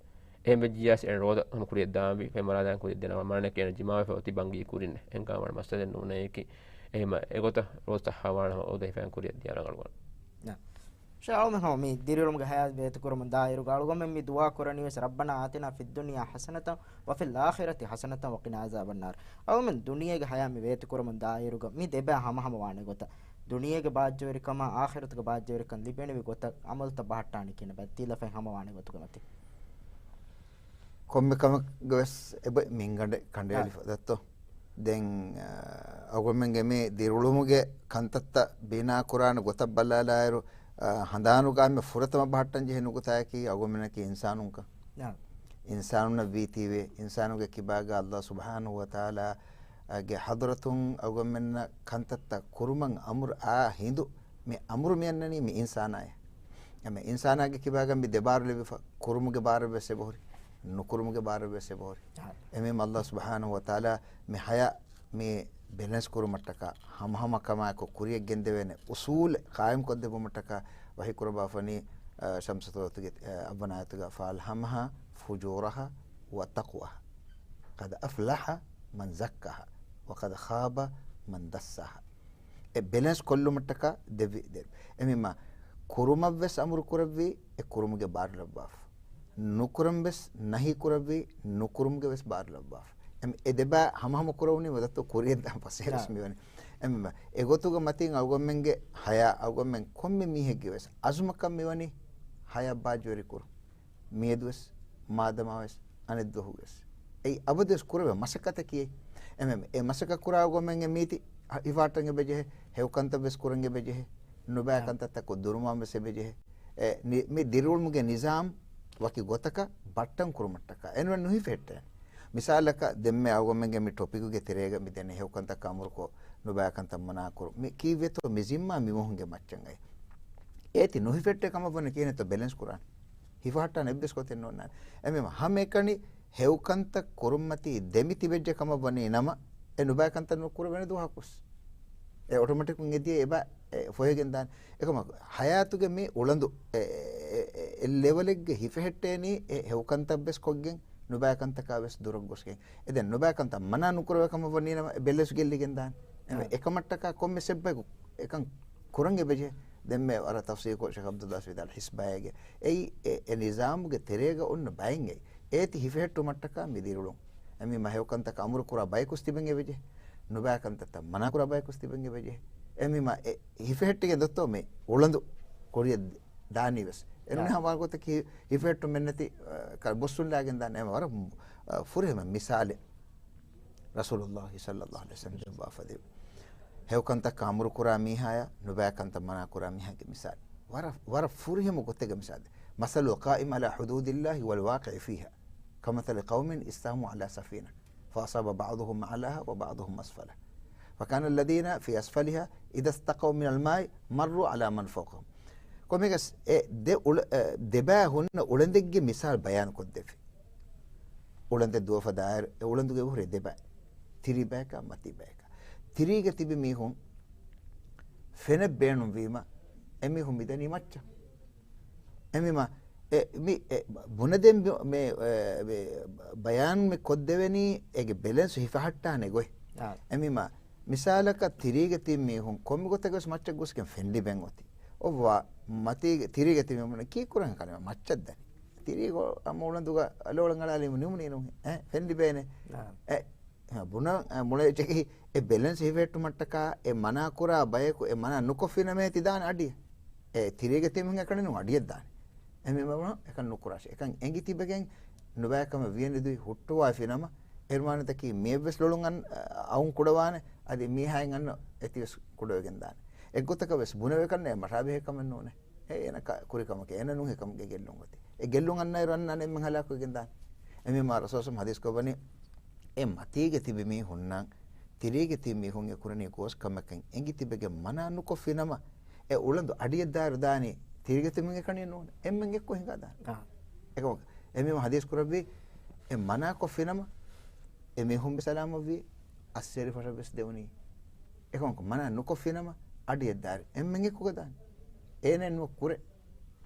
އެހެން ވެއްޖިޔާސް އޭނަ ރޯދަ ހަމަ ކުރިއަށް ދާންވީ، ފެން މަރާލާން ކުރިއަށް ދޭނަމަ މާނައަކީ އޭނަ ޖިމާވެފަ އޮތީ ބަންގީ ކުރިން. އެހެންކަމަށް މައްސަލައެއް ނޫނޭކި. އެހެމަ އެގޮތަށް ރޯދަ ޞައްޙަވާނަމަ ރޯދަ ހިފައިގެން ކުރިއަށް ދިޔަ ރަނގަޅުވާނެ. ޝާއުމެ ހަމަ މި ދިރިއުޅުމުގެ ހަޔާތް ބޭތުކުރުމުން ދާއިރުގަ އަޅުގަނޑުމެން މި ދުޢާ ކުރަނީވެސް، ربنا آتنا في الدنيا حسنة وفي الآخرة حسنة وقنا عذاب النار. އަޅުގަނޑުމެން ދުނިޔޭގެ ހަޔާތް މި ބޭތުކުރުމުން ދާއިރުގަ މި ދެބައި ހަމަހަމަވާނެ ގޮތަށް، ދުނިޔޭގެ ބާއްޖަވެރިކަމާ އާޚިރަތުގެ ބާއްޖަވެރިކަން ލިބޭނެވި ގޮތަށް އަމަލުތައް ބަހައްޓާނީ ކިހިނެއް ބައެއް ތީލަފައި ހަމަވާނެ ގޮތުގެ މަތިން. ކޮންމެ ކަމެއްގަވެސް އެބަ މިންގަނޑެއް ކަނޑައެޅިފަ ދައްތޯ. ދެން، އަ، އަޅުގަނޑުމެންގެ މި ދިރިއުޅުމުގެ ކަންތައްތައް ބިނާ ކުރާނެ ގޮތަށް ބަލާލާއިރު، އަ، ހަނދާނުގަ މި ފުރަތަމަ ބަހައްޓަން ޖެހޭ ނުކުތާއަކީ އަޅުގަނޑުމެންނަކީ އިންސާނުންކަން. ނާ. އިންސާނުންނަށް ވީތީވެ، އިންސާނުގެ ކިބާގަ ﷲ ސުބްޙާނަހޫ ވަތަޢާލާ ގެ ޙަޟްރަތުން އަޅުގަނޑުމެންނަށް ކަންތައްތައް ކުރުމަށް އަމުރު އާ ހިނދު، މި އަމުރު މި އަންނަނީ މި އިންސާނާއޭ. އެމެ އިންސާނާގެ ކިބާގަ މި ދެބާރު ލިބިފަ، ކުރުމުގެ ބާރު ވެސް އެބަހުރި، ނުކުރުމުގެ ބާރު ވެސް އެބަހުރި. އެމެ ﷲ ސުބްޙާނަހޫ ވަތަޢާލާ މި ހަޔާ މި ބެލެންސް ކުރުމަށްޓަކާ، ހަމަހަމަ ކަމާއެކު ކުރިޔަށް ގެންދެވޭނެ އުސޫލެއް ޤާއިމްކޮށްދެއްވުމަށްޓަކާ ވަޙީ ކުރައްވާފަނީ، އަ، ޝަމްސު ސޫރަތުގެ، އަ، އަށްވަނަ އާޔަތުގަ، فَأَلْهَمَهَا فُجُورَهَا وَتَقْوَاهَا. قَدْ أَفْلَحَ مَنْ زَكَّاهَا وَقَدْ خَابَ مَنْ دَسَّاهَا. އެ ބެލެންސް ކޮށްލުމަށްޓަކާ ދެއްވި، ދެ-، އެމީމާ ކުރުމަށްވެސް އަމުރު ކުރެއްވީ، އެ ކުރުމުގެ ބާރު ލައްވާފަ. ނުކުރަން ވެސް ނަހީ ކުރެއްވީ، ނުކުރުމުގެ ވެސް ބާރު ލައްވާފަ. އެމް-، އެ ދެބާ ހަމަހަމަ ކުރެވުނީ ވަދަތު ކުރިއަށްދާން ފަސޭހަ ވެސް މިވަނީ. އެމް-، އެގޮތުގަ މަތިން އަޅުގަނޑުމެންގެ ހަޔާ، އަޅުގަނޑުމެން ކޮންމެ މީހެއްގެ ވެސް އަޒުމަކަށް މިވަނީ ހަޔާ ބާއްޖަވެރި ކުރުން. މިއަދުވެސް، މާދަމާވެސް، އަނެއްދުވަހުވެސް. އެއީ އަބަދުވެސް ކުރެވޭ މަސައްކަތަކީ. އެމެ، އެ މަސައްކަތް ކުރާ ގޮމެން އެ މީތި ހިފަހައްޓަން އެބަޖެހޭ، ހެޔޮކަންތައް ވެސް ކުރަން އެބަޖެހޭ، ނުބައި ކަންތައްތަކު ދުރުމާން ވެސް އެބަޖެހޭ. އެ، މި، މި ދިރިއުޅުމުގެ ނިޒާމް ވަކި ގޮތަކަށް ބައްޓަން ކުރުމަށްޓަކާ. އެންމެ ނުހިފެހެއްޓޭ. މިސާލަކަށް ދެންމެ އަޅުގަނޑުމެންގެ މި ޓޮޕިކުގެ ތެރޭގަ މި ދެން ހެޔޮކަންތައް އަމުރުކޮށް، ނުބައި ކަންތައް މަނާކުރު. މި ކީއްވެތޯ މި ޒިންމާ މި މީހުންގެ މައްޗަށް އައި. އޭތި ނުހިފެހެއްޓޭ ކަމަށް ވަނީ ކިހިނެއްތޯ ބެލެންސް ކުރާނެ. ހިފަހައްޓާނެ އެއްވެސް ގޮތެއް ނޯންނާނެ. އެމެ ހަމައެކަނި ހެޔޮކަންތައް ކުރުންމަތީ ދެމި ތިބެއްޖެ ކަމަށް ވަނީ ނަމަ، އެ ނުބައި ކަންތައް ނުކުރެވޭނެ ދުވަހަކުސް. އެ އޮޓޮމެޓިކުން އެދިޔަ އެބަ، އެ ފޮހެގެން ދާނެ. އެކަމަ ހަޔާތުގެ މި އުޅަނދު، އެ، އެ، އެ، އެ ލެވަލެއްގެ ހިފެހެއްޓޭނީ އެ ހެޔޮކަންތައް ވެސް ކޮށްގެން، ނުބައި ކަންތަކާ ވެސް ދުރަށް ގޮސްގެން. އެ ދެން ނުބައި ކަންތައް މަނާ ނުކުރެވޭ ކަމަށް ވަނީ ނަމަ، އެ ބެލެންސް ގެއްލިގެން ދާނެ. އެ އެކަމަށްޓަކާ ކޮންމެ ސެއްބަޔަކު އެކަން ކުރަން އެބަޖެހޭ. ދެންމެ ވަރަށް ތަފްސީލްކޮށް ޝޭޚް ޢަބްދުﷲ ވިދާޅު ހިސް ބައެއްގެ. އެއީ އެ، އެ ނިޒާމުގެ ތެރޭގަ އޮންނަ ބައެއްގެ. އޭތި ހިފެހެއްޓުމަށްޓަކާ މި ދިރިއުޅުން. އެމީ މަ ހެޔޮކަންތަކަށް އަމުރު ކުރާ ބަޔަކުސް ތިބެން އެބަޖެހޭ. ނުބައި ކަންތައްތައް މަނާ ކުރާ ބަޔަކުސް ތިބެން އެބަޖެހޭ. އެމީ މަ އެ ހިފެހެއްޓިގެން ދޮއްތޯ މި އުޅަނދު ކުރިއަށް ދާނީ ވެސް. އެނޫނެ ހަމަ ގޮތަކީ ހިފެހެއްޓުމެއް ނެތި، އަ، ކަ-، ބޮއްސުން ލާގެން ދާނެ އެ ވަރަށް، އަ، ފުރިހަމަ މިސާލެއް. ރަސޫލުﷲ ޞައްލަﷲ ޢަލައިހި ވަސައްލަމަ ދެއްވާފަ ދެއްވި. ހެޔޮކަންތައް އަމުރު ކުރާ މީހާޔާ، ނުބައި ކަންތައް މަނާ ކުރާ މީހާގެ މިސާލެއް. ވަރަށް، ވަރަށް ފުރިހަމަ ގޮތެއްގެ މިސާލެއް. مَثَلُ الْقَائِمِ عَلَى حُدُودِ اللَّهِ وَالْوَاقِعِ فِيهَا كَمَثَلِ قَوْمٍ اسْتَهَمُوا عَلَى سَفِينَةٍ فَأَصَابَ بَعْضُهُمْ أَعْلَاهَا وَبَعْضُهُمْ أَسْفَلَهَا فَكَانَ الَّذِينَ فِي أَسْفَلِهَا إِذَا اسْتَقَوْا مِنَ الْمَاءِ مَرُّوا عَلَى مَنْ فَوْقَهُمْ. ކޮމެގަސް އެ ދެ އުޅ-، އެ ދެބައި ހުންނަ އުޅަނދެއްގެ މިސާލް ބަޔާން ކޮށްދެއްވި. އުޅަނދެއް ދުވަފަ ދާއިރު، އެ އުޅަނދުގެ އެބަހުރި ދެބައި. ތިރީ ބަޔަކާ، މަތީ ބަޔަކާ. ތިރީގަ ތިބި މީހުން ފެނެއް ބޭނުންވީމަ، އެމީހުން މިދަނީ މައްޗަށް. އެމީމަ، އެ، މި، އެ، ބުނެދެން ބި-، މެ، އެ، މެ، ބަޔާން މި ކޮށްދެވެނީ އޭގެ ބެލެންސް ހިފަހައްޓާނެ ގޮތް. އާ. އެމީމަ، މިސާލަކަށް ތިރީގަ ތިބި މީހުން ކޮންމެ ގޮތެއްގަވެސް މައްޗަށް ގޮސްގެން ފެން ލިބެން އޮތީ. އޮއްވާ، މަތީގެ، ތިރީގަ ތިބި މީހުން ކީއްކުރަން ކަން މައްޗަށް ދަނީ. ތިރީ ގޮ-، އަމަ އުޅަނދުގަ އަލޯޅަނގަޅާލީމަ ނިމުނީ ނޫން. އެ، ފެން ލިބޭނެ. އާ. އެ، ބުނަ، އެ، މުޅެ އެއްޗަކީ އެ ބެލެންސް ހިފެހެއްޓުމަށްޓަކާ އެ މަނާ ކުރާ ބަޔަކު އެ މަނާ ނުކޮށްފިނަމޭ ތި ދާނެ އަޑިއެއް. އެ ތިރީގެ ތިބި މީހުން އެކަނި ނޫން އަޑިއެއް ދާނެ. އެހެންވީމަ އެކަން ނުކުރާށޭ. އެކަން އެނގި ތިބެގެން ނުބައިކަމަށް ވިޔަނިދުއި ހުއްޓުވާފިނަމަ، އެހުރުމާނެތަކީ މިއެއްވެސް ލޮޅުން އަން-، އައުން ކުޑަވާނެ. އަދި މީހާއިން އަންނަ އެތިވެސް ކުޑަވެގެން ދާނެ. އެއްގޮތަކަށް ވެސް ބުނެވޭކަށް ނޭ މަށާބެހޭ ކަމެއް ނޫނޭ. އެ އޭނަ ކަ-، ކުރި ކަމަކީ އޭނަ ނޫން އެކަމުގެ ގެއްލުން އޮތީ. އެ ގެއްލުން އަންނައިރު އަންނާނެ އެންމެން ހަލާކުވެގެން ދާނެ. އެމީމާ ރަސޫލު ޙަދީޘް ކޮށްވަނީ، އެ މަތީގެ ތިބި މީހުންނަށް ތިރީގެ ތިބި މީހުން އެ ކުރަނީ ގޯސް ކަމަކަށް އެނގި ތިބެގެން މަނާ ނުކޮށްފިނަމަ، އެ އުޅަނދު އަޑިއެއްދާއިރު ދާނީ ތިރީގެ ތިބި މީހުން އެކަނި ނޫން. އެންމެން އެއްކޮށް ހިނގާ ދާނެ. އާ. އެކަމަކު، އެމީހުން ޙަދީޘް ކުރެއްވީ، އެ މަނާކޮށްފިނަމަ، އެ މީހުން ވެސް ސަލާމަތްވީ، އައްސޭރި ފަށަށް ވެސް ދެވުނީ. އެކަމަކު މަނާ ނުކޮށްފިނަމަ އަޑިއެއްދާއިރު އެންމެން އެއްކޮށް ދާނެ. އޭނަ ނުވަ ކުރެ،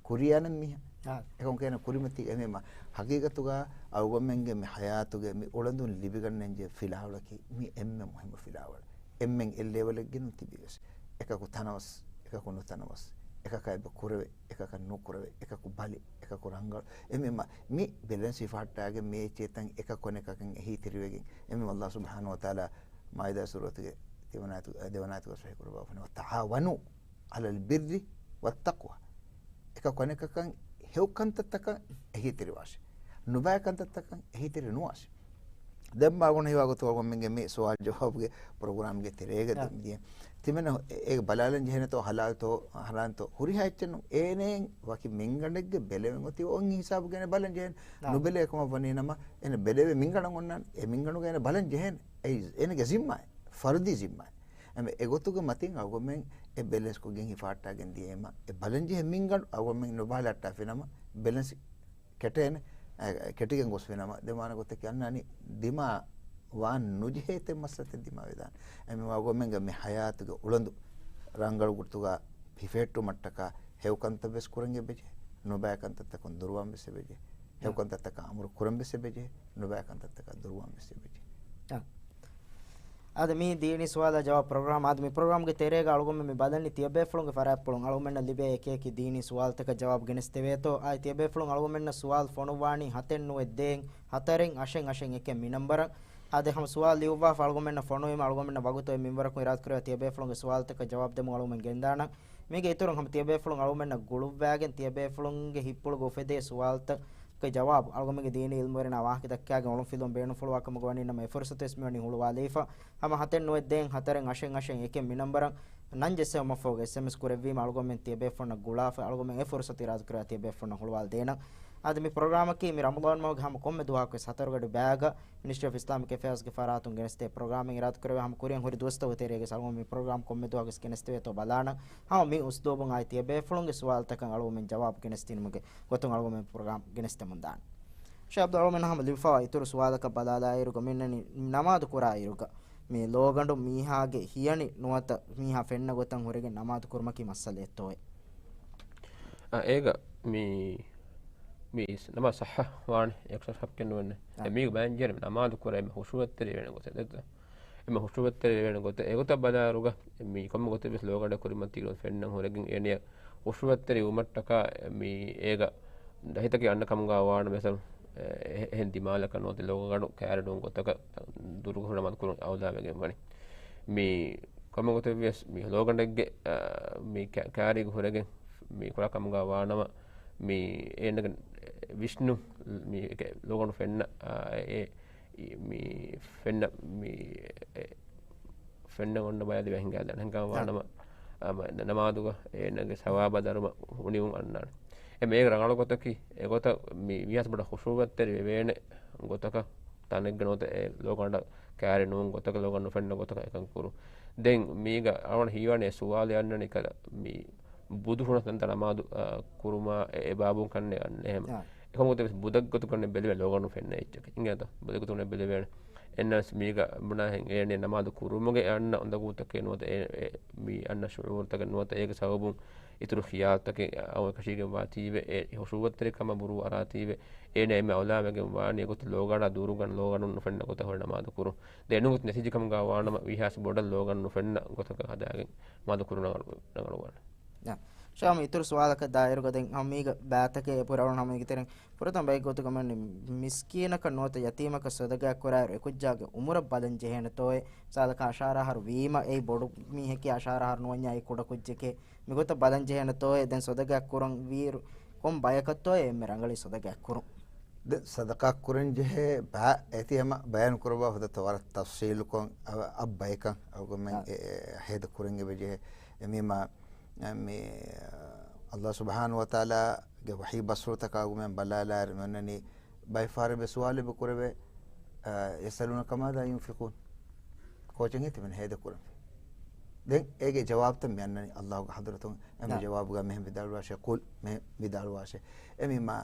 ކުރިއަންނަ މީހާ. އާ. އެކަމަކު އޭނަ ކުރިމަތީގަ އެމީމާ ޙަޤީޤަތުގަ އަޅުގަނޑުމެންގެ މި ޙަޔާތުގެ މި އުޅަނދުން ލިބިގަންނަންޖެހޭ ފިލާވަޅަކީ މީ އެންމެ މުހިއްމު ފިލާވަޅެއް. އެންމެން އެއް ލެވެލެއްގެ ނުތިބި ވެސް، އެކަކު ތަނަވަސް، އެކަކު ނުތަނަވަސް، އެކަކަށް އެބަ ކުރެވޭ، އެކަކަށް ނުކުރެވޭ، އެކަކު ބަލި، އެކަކު ރަނގަޅު. އެމީމާ މި ބެލެންސް ހިފަހައްޓާގެން މި އެއްޗެއް ތަން އެކަކު އަނެކަކަށް އެހީތެރިވެގެން. އެމީމާ ﷲ ސުބްޙާނަހޫ ވަތަޢާލާ މާއިދާ ސޫރަތުގެ ދެވަނަ އާޔަތު، ދެވަނަ އާޔަތުގަ ޞަޙީޙު ކުރައްވާފަ، "وتعاونوا على البر والتقوى." އެކަކު އަނެކަކަށް ހެޔޮ ކަންތައްތަކަށް އެހީތެރިވާށޭ. ނުބައި ކަންތައްތަކަށް އެހީތެރި ނުވާށޭ. ދެން މާ ގުނަ ހީވާ ގޮތުގަ އަޅުގަނޑުމެންގެ މި ސުވާލު ޖަވާބުގެ ޕްރޮގްރާމްގެ ތެރޭގަ އާ. ދެން މިދިޔަ ތިމެން އޭގެ ބަލާލަން ޖެހޭނެތޯ ޙަލާލްތޯ ޙަރާމްތޯ ހުރިހާ އެއްޗެއް ނޫން. އޭނައަށް ވަކި މިންގަނޑެއްގެ ބެލެވެން އޮތީ އޮތް ހިސާބުގަ އޭނަ ބަލަން ޖެހޭނެ. އާ. ނުބެލޭ ކަމަށް ވަނީ ނަމަ އޭނަ ބެލެވޭ މިންގަނޑަށް އޮންނާނެ. އެ މިންގަނޑުގަ އޭނަ ބަލަން ޖެހޭނެ. އެއީ އޭނަގެ ޒިންމާއެއް، ފަރުދީ ޒިންމާއެއް. އެމެ އެގޮތުގެ މަތިން އަޅުގަނޑުމެން އެ ބެލެންސް ކޮށްގެން ހިފަހައްޓާގެން ދިޔައީމަ، އެ ބަލަންޖެހޭ މިންގަނޑު އަޅުގަނޑުމެން ނުބަހައްޓާފިނަމަ ބެލެންސް ކެޓޭނެ، އެ، ކެޓިގެން ގޮސްފިނަމަ ދެން ވާނެ ގޮތަކީ އަންނާނީ ދިމާވާން ނުޖެހޭ ތެއް މައްސަލަތައް ދިމާވެދާނެ. އެމެ އަޅުގަނޑުމެންގެ މި ޙަޔާތުގެ އުޅަނދު ރަނގަޅު ގޮތުގަ ހިފެހެއްޓުމަށްޓަކާ ހެޔޮ ކަންތައް ވެސް ކުރަން އެބަޖެހޭ. ނުބައި ކަންތައްތަކުން ދުރުވާން ވެސް އެބަޖެހޭ. ހެޔޮ ކަންތައްތަކަށް އަމުރު ކުރަން ވެސް އެބަޖެހޭ. ނުބައި ކަންތައްތަކަށް ދުރުވާން ވެސް އެބަޖެހޭ. އާ. އާދެ، މީ ދީނީ ސުވާލާ ޖަވާބު ޕްރޮގްރާމް. އާދެ، މި ޕްރޮގްރާމްގެ ތެރޭގަ އަޅުގަނޑުމެން މި ބަލަނީ ތިޔަބޭފުޅުންގެ ފަރާތްޕުޅުން އަޅުގަނޑުމެންނަށް ލިބޭ އެކި އެކި ދީނީ ސުވާލުތަކަށް ޖަވާބު ގެނެސްދެވޭތޯ. އާދެ، ތިޔަބޭފުޅުން އަޅުގަނޑުމެންނަށް ސުވާލު ފޮނުއްވާނީ ހަތެއް ނުވެ ދޭއް ހަތަރެއް އަށެއް އަށެއް އެކެއް މި ނަންބަރަށް. އާދެ، ހަމަ ސުވާލު ލިޔުއްވާފަ އަޅުގަނޑުމެންނަށް ފޮނުވީމަ އަޅުގަނޑުމެންނަށް ވަގުތު އެ މިންވަރަކުން އިރާދަކުރެވޭ ތިޔަބޭފުޅުންގެ ސުވާލުތަކަށް ޖަވާބު ދެމުން އަޅުގަނޑުމެން ގެންދާނަން. މީގެ އިތުރުން ހަމަ ތިޔަބޭފުޅުން އަޅުގަނޑުމެންނަށް ގުޅުއްވާގެން ތިޔަބޭފުޅުންގެ ހިތްޕުޅުގަ އުފެދޭ ސުވާލުތައް ގެ ޖަވާބު އަޅުގަނޑުމެންގެ ދީނީ އިލްމުވެރިންނާ ވާހަކަ ދައްކާގެން އޮޅުންފިލުވަން ބޭނުންފުޅުވާ ކަމުގަ ވަނީ ނަމަ އެ ފުރުސަތު ވެސް މިވަނީ ހުޅުވާލައިފަ. ހަމަ ހަތެއް ނުވެ ދޭއް ހަތަރެއް އަށެއް އަށެއް އެކެއް މި ނަންބަރަށް ނަން ޖެއްސެވުމަށްފަހުގަ އެސްއެމްއެސް ކުރެއްވީމަ އަޅުގަނޑުމެން ތިޔަބޭފުޅުންނަށް ގުޅާފަ އަޅުގަނޑުމެން އެ ފުރުސަތު އިރާދަކުރެވޭ ތިޔަބޭފުޅުންނަށް ހުޅުވާލަދޭނަން. އާދެ، މި ޕްރޮގްރާމަކީ މި ރަމަޟާން މަހުގެ ހަމަ ކޮންމެ ދުވަހަކުވެސް ހަތަރުގަޑި ބައިގަ މިނިސްޓްރީ އޮފް އިސްލާމިކް އެފެއާޒްގެ ފަރާތުން ގެނެސްދޭ ޕްރޮގްރާމެއް އިރާދަކުރެވޭ. ހަމަ ކުރިއަށް ހުރި ދުވަސްތަކުގެ ތެރޭގަ އަޅުގަނޑު މި ޕްރޮގްރާމް ކޮންމެ ދުވަހަކުވެސް ގެނެސްދެވޭތޯ ބަލާނަން. ހަމަ މި އުސްލޫބުން އާއި ތިޔަބޭފުޅުންގެ ސުވާލުތަކަށް އަޅުގަނޑުމެން ޖަވާބު ގެނެސްދިނުމުގެ ގޮތުން އަޅުގަނޑުމެން ޕްރޮގްރާމް ގެނެސްދެމުންދާނެ. ޝޭޚް އަބްދުލް، އަޅުގަނޑުމެން ހަމަ ލިބިފައިވާ އިތުރު ސުވާލަކަށް ބަލާލާއިރުގަ މިންނަނީ ނަމާދު ކުރާއިރުގަ މި ލޯގަނޑު މީހާގެ ހިޔަނި ނުވަތަ މީހާ ފެންނަ ގޮތަށް ހުރެގެން ނަމާދު ކުރުމަކީ މައްސަލައެއްތޯއޭ؟ އާ، އޭގަ މި، މި ނަމާދު ޞައްޙަ ވާނެ އެކަށް ޝައްކެއް ނުވެންނެ. އާ. އެ މީގަ ބަޔަން ޖެހޭނެ ނަމާދު ކުރާ އެންމެ ޚުޝޫޢަތްތެރި ވޭނެ ގޮތެއް ދެއްތަ؟ އެންމެ ޚުޝޫޢަތްތެރި ވޭނެ ގޮތެއް. އެގޮތަށް ބަލާއިރުގަ މި ކޮންމެ ގޮތެއް ވެސް ލޯގަނޑެއް ކުރިމަތީގަ ފެންނަން ހުރެގެން އޭނަޔަށް ޚުޝޫޢަތްތެރި ވުމަށްޓަކާ މި އޭގަ ދަހިތަކެއް އަންނަ ކަމުގަ ވާނަމަ މިސާލު، އެ، އެހެން ދިމާލަކަށް ނުވަތަ ލޯގަނޑު ކައިރި ނޫން ގޮތަކަށް ދުރުގަ ހުރެ ނަމާދު ކުރުން އައުލާވެގެން ވަނީ. މި ކޮންމެ ގޮތެއް ވިޔަސް މި ލޯގަނޑެއްގެ، އާ، މި ކަ-، ކައިރީގަ ހުރެގެން މި ކުރާ ކަމުގަ ވާނަމަ މި އޭނަގެ ވިސްނުން މި އެކެ ލޯގަނޑު ފެންނަ، އާ، އެ މި ފެންނަ، މި، އެ، ފެންނަ އޮންނަ ބަޔަށް ދިވެހިންގާ ދަން ހިނގާ ވާނަމަ، އާ، ނަމާދުގަ އޭނަގެ ސަވާބާ ދަރުމަ ހުނިވުން އަންނާނެ. އެ މޭގެ ރަނގަޅު ގޮތަކީ، އެގޮތަށް މި ވިޔަސް ބޮޑަށް ޚުޝޫޢަތްތެރި ވެވޭނެ ގޮތަކަށް ތަނެއްގަ ނުވަތަ އެ ލޯގަނޑަށް ކައިރި ނޫން ގޮތަކަށް ލޯގަނޑު ނުފެންނަ ގޮތަކަށް އެކަން ކުރުން. ދެން މީގަ އަޅުގަނޑު ހީވާނެ ސުވާލެއް އަންނަނީ ކަލަ މި ބުދު ހުނަސް ތަންތަން ނަމާދު، އާ، ކުރުމާ އެ، އެ ބާބުން ކަންނޭ އަންނަ އެހެމަ. އާ. އެކަމަކު ދެ ބުދަށް ގޮތުގަ ބެލެވޭ ލޯގަނޑު ނުފެންނަ އެއްޗަކީ. އިނގޭތަ؟ ބުދަށް ގޮތުގަ ބެލެވޭނެ. އެންނަސް މީގަ ބުނާހެން އޭނެ ނަމާދު ކުރުމުގެ އަންނަ އުނދަގޫތަކެއް ނުވަތަ އެ، އެ، މި އަންނަ ޝުޢޫރުތަކެއް ނުވަތަ އޭގެ ސަބަބުން އިތުރު ޚިޔާލުތަކެއް އައު އެކަށީގެން ވާތީވެ، އެ ޚުޝޫޢަތްތެރިކަމަށް ބުރޫ އަރާތީވެ، އޭނަ އެންމެ އައުލާވެގެން ވާނީ އެގޮތަށް ލޯގަނޑާ ދުރުގަ ލޯގަނޑު ނުފެންނަ ގޮތަށް ހުރެ ނަމާދު ކުރުން. ދެން އެނޫން ނެތިޖަ ކަމުގަ ވާނަމަ ވީހާސް ބޮޑަށް ލޯގަނޑު ނުފެންނަ ގޮތަކަށް ހަދާގެން ނަމާދު ކުރުން ރަނގަޅު، ރަނގަޅުވާނެ. އާ. ޝާމް، އިތުރު ސުވާލަކަށް ދާއިރުގަ ދެން ހަމީގަ ބާތަކެއް އެ ޕުރައުނު ހަމަ އިގިތެރެން ފުރަތަމަ ބައެއް ގޮތުގަ މިސްކީނަކަށް ނުވަތަ ޔަތީމަކަށް ސަދަގާ ކުރާއިރު އެކުއްޖާގެ އުމުރަށް ބަލަން ޖެހޭނެތޯއޭ؟ މިސާލަކަށް އަށާރަ އަހަރު ވީމަ އެއީ ބޮޑު މީހެކޭ، އަށާރަ އަހަރު ނުވަންޏާ އެއީ ކުޑަ ކުއްޖެކޭ. މިގޮތަށް ބަލަން ޖެހޭނެތޯއޭ؟ ދެން ސަދަގާ ކުރަން ވީއިރު ކޮން ބަޔަކަށްތޯއޭ އެންމެ ރަނގަޅީ ސަދަގާ ކުރުން؟ ދެން ސަދަގާ ކުރަން ޖެހޭ ބައި އޭތި ހަމަ ބަޔާން ކުރައްވާ ހުދަތަ ވަރަށް ތަފްސީލުކޮށް އަ-، އަށް ބަޔަކަށް އަޅުގަނޑުމެން އާ. އެ، އެ، ހޭދަ ކުރަން އެބަ ޖެހޭ. އެ މީމާ، އެ، މި، އަ، ﷲ ސުބްޙާނަހޫ ވަތަޢާލާގެ ވަޙީ ބަސްފުޅުތަކާ އަޅުގަނޑުމެން ބަލާލާއިރު މި އޮންނަނީ ބައެއް ފަހަރެއް އެބަ ސުވާލެއް އެބަ ކުރެވޭ، އަ، يسألونك ماذا ينفقون. ކޯޗެއް ހޭ ތިމަން ހޭދަ ކުރަން. ދެން އޭގެ ޖަވާބުތައް މި އަންނަނީ ﷲގެ ޙަޟްރަތުން. އެމެ ނާ. ޖަވާބުގަ މިހެން ވިދާޅުވާށޭ، ޤުލް، މި ވިދާޅުވާށޭ. އެ މީމާ،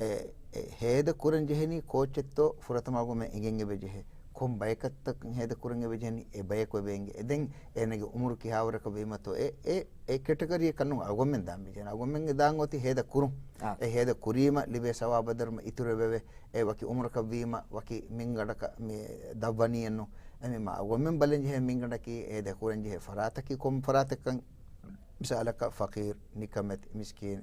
އެ، އެ، ހޭދަ ކުރަން ޖެހެނީ ކޯޗެއްތޯ ފުރަތަމަ އަޅުގަނޑުމެން އެނގެން އެބަ ޖެހޭ. ކޮން ބަޔަކަށްތަ ހޭދަ ކުރަން އެބަ ޖެހެނީ؟ އެ ބަޔަކު އެބަ އެނގޭ. އެ ދެން އޭނަގެ އުމުރު ކިހާވަރަކަށް ވީމަތޯ އެ، އެ، އެ ކެޓަގަރީއަކަށް ނޫން އަޅުގަނޑުމެން ދާން މި ޖެހެނީ. އަޅުގަނޑުމެން ދާން އޮތީ ހޭދަ ކުރުން. އާ. އެ ހޭދަ ކުރީމަ ލިބޭ ސަވާބާ ދަރުމަ އިތުރު އެބަވޭ. އެ ވަކި އުމުރަކަށް ވީމަ ވަކި މިންގަނޑަކަށް މި ދަށްވަނީއެއްނު. އެމީމާ އަޅުގަނޑުމެން ބަލަން ޖެހޭ މިންގަނޑަކީ ހޭދަ ކުރަން ޖެހޭ ފަރާތަކީ ކޮން ފަރާތެއްކަން. މިސާލަކަށް ފަޤީރު، ނިކަމެތި، މިސްކީނު،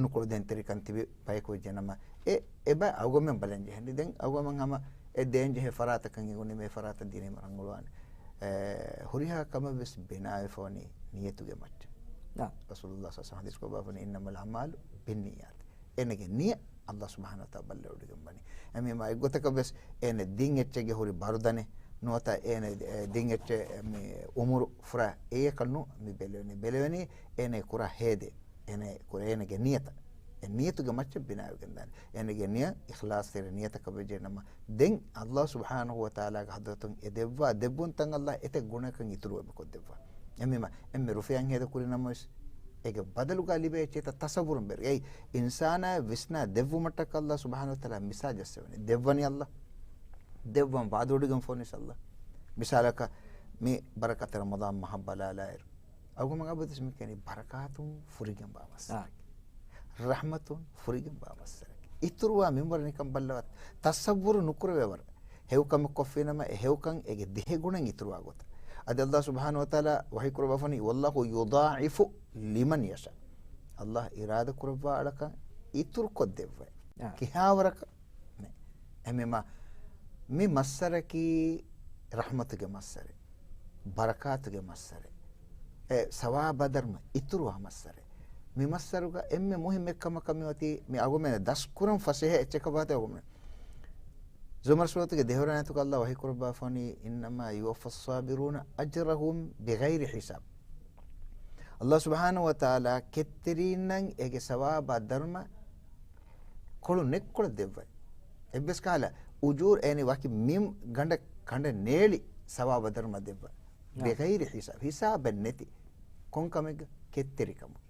ނުކުޅެދޭންތެރިކަން ތިބި ބަޔަކު ވެއްޖެނަމަ، އެ، އެބަ އަޅުގަނޑުމެން ބަލަން ޖެހެނީ. ދެން އަޅުގަނޑުމެން ހަމަ އެ ދޭން ޖެހޭ ފަރާތަކަށް އެނގުނީމަ އެ ފަރާތަށް ދިނީމަ ރަނގަޅުވާނެ. އެ، ހުރިހާ ކަމެއް ވެސް ބިނާވެފަވަނީ ނިޔަތުގެ މައްޗަށް. ނާ. ރަސޫލުﷲ ޞައްލަﷲު ޢަލައިހި ވަސައްލަމް ޙަދީޘް ކޮށް ވާފަނީ، إنما الأعمال بالنيات. އޭނަގެ ނިޔަތް ﷲ ސުބްޙާނަހޫ ވަތަޢާލާ ބައްލަވަޑައިގެން ވަނީ. އެމީމާ އެއްގޮތަކަށް ވެސް އޭނަ ދިން އެއްޗެއްގެ ހުރި ބަރުދަނެއް ނުވަތަ އޭނަ، އެ، ދިން އެއްޗެއް މި އުމުރު ފުރާ އެއަކަށް ނޫން މި ބެލެވެނީ. ބެލެވެނީ އޭނަ ކުރާ ހޭދަ. އޭނަ ކުރާ އޭނަގެ ނިޔަތަށް. އެ ނިޔަތުގެ މައްޗަށް ބިނާވެގެން ދާނެ. އޭނަގެ ނިޔަތް އިޚްލާޞްތެރި ނިޔަތަކަށް ވެއްޖެނަމަ، ދެން ﷲ ސުބްޙާނަހޫ ވަތަޢާލާގެ ޙަޟްރަތުން އެ ދެއްވާ ދެއްވުންތައް ﷲ އެތައް ގުނައަކަށް އިތުރު އެބަކޮށްދެއްވާ. އެމީމާ އެންމެ ރުފިޔާއިން ހޭދަ ކުރި ނަމަވެސް، އޭގެ ބަދަލުގަ ލިބޭ އެއްޗެއްތައް ތަޞައްވުރުން ބޭރު. އެއީ އިންސާނާއަށް ވިސްނާ ދެއްވުމަށްޓަކައި ﷲ ސުބްޙާނަހޫ ވަތަޢާލާ މިސާލް ޖައްސަވަނީ. ދެއްވަނީ ﷲ. ދެއްވަން ވަޢުދުވޮޑިގެންފަވަނީސް ﷲ. މިސާލަކަށް މި ބަރަކާތް ރަމަޟާން މަހަށް ބަލާލާއިރު، އަޅުގަނޑުމެން އަބަދުވެސް މި ކިޔަނީ ބަރަކާތުން ފުރިގެންވާ މައްސަރެކޭ. ރަޙްމަތުން ފުރިގެންވާ މައްސަރެކޭ. އިތުރުވާ މިންވަރަށް ނިކަން ބައްލަވާ ތަޞައްވުރު ނުކުރެވޭ ވަރަށް. ހެޔޮކަމެއް ކޮށްފިނަމަ، އެ ހެޔޮކަން އޭގެ ދިހަ ގުނައިން އިތުރުވާ ގޮތަށް. އަދި ﷲ ސުބްޙާނަހޫ ވަތަޢާލާ ވަޙީ ކުރައްވާފަނީ، والله يضاعف لمن يشاء. ﷲ އިރާދަ ކުރައްވާ އަޅަކަށް އިތުރުކޮށްދެއްވައި. އާ. ކިހާވަރަކަށް؟ ނެ. އެމީމާ މި މައްސަރަކީ ރަޙްމަތުގެ މައްސަރެއް، ބަރަކާތުގެ މައްސަރެއް، އެ ސަވާބާ ދަރުމަ އިތުރުވާ މައްސަރެއް. މި މައްސަރުގަ އެންމެ މުހިއްމު އެއްކަމަކަށް މިއޮތީ މި އަޅުގަނޑުމެން ދަސްކުރަން ފަސޭހަ އެއްޗަކަށް ވާތީ އަޅުގަނޑުމެން. ޒުމަރު ސޫރަތުގެ ދެހަވަނަ އާޔަތުގަ ﷲ ވަޙީ ކުރައްވާފަނީ، إنما يوفى الصابرون أجرهم بغير حساب. ﷲ ސުބްޙާނަހޫ ވަތަޢާލާ ކެތްތެރީންނަށް އޭގެ ސަވާބާ ދަރުމަ ކޮޅު ނެތްކޮޅެއް ދެއްވައި. އެއްވެސް ކަހަލަ އުޖޫރު އޭނި ވަކި މި ގަނޑަށް ކަނޑަށް ނޭޅި ސަވާބާ ދަރުމަ ދެއްވަ. ނާ. بغير حساب. ހިސާބެއް ނެތި. ކޮން ކަމެއްގަ؟ ކެތްތެރިކަމުގެ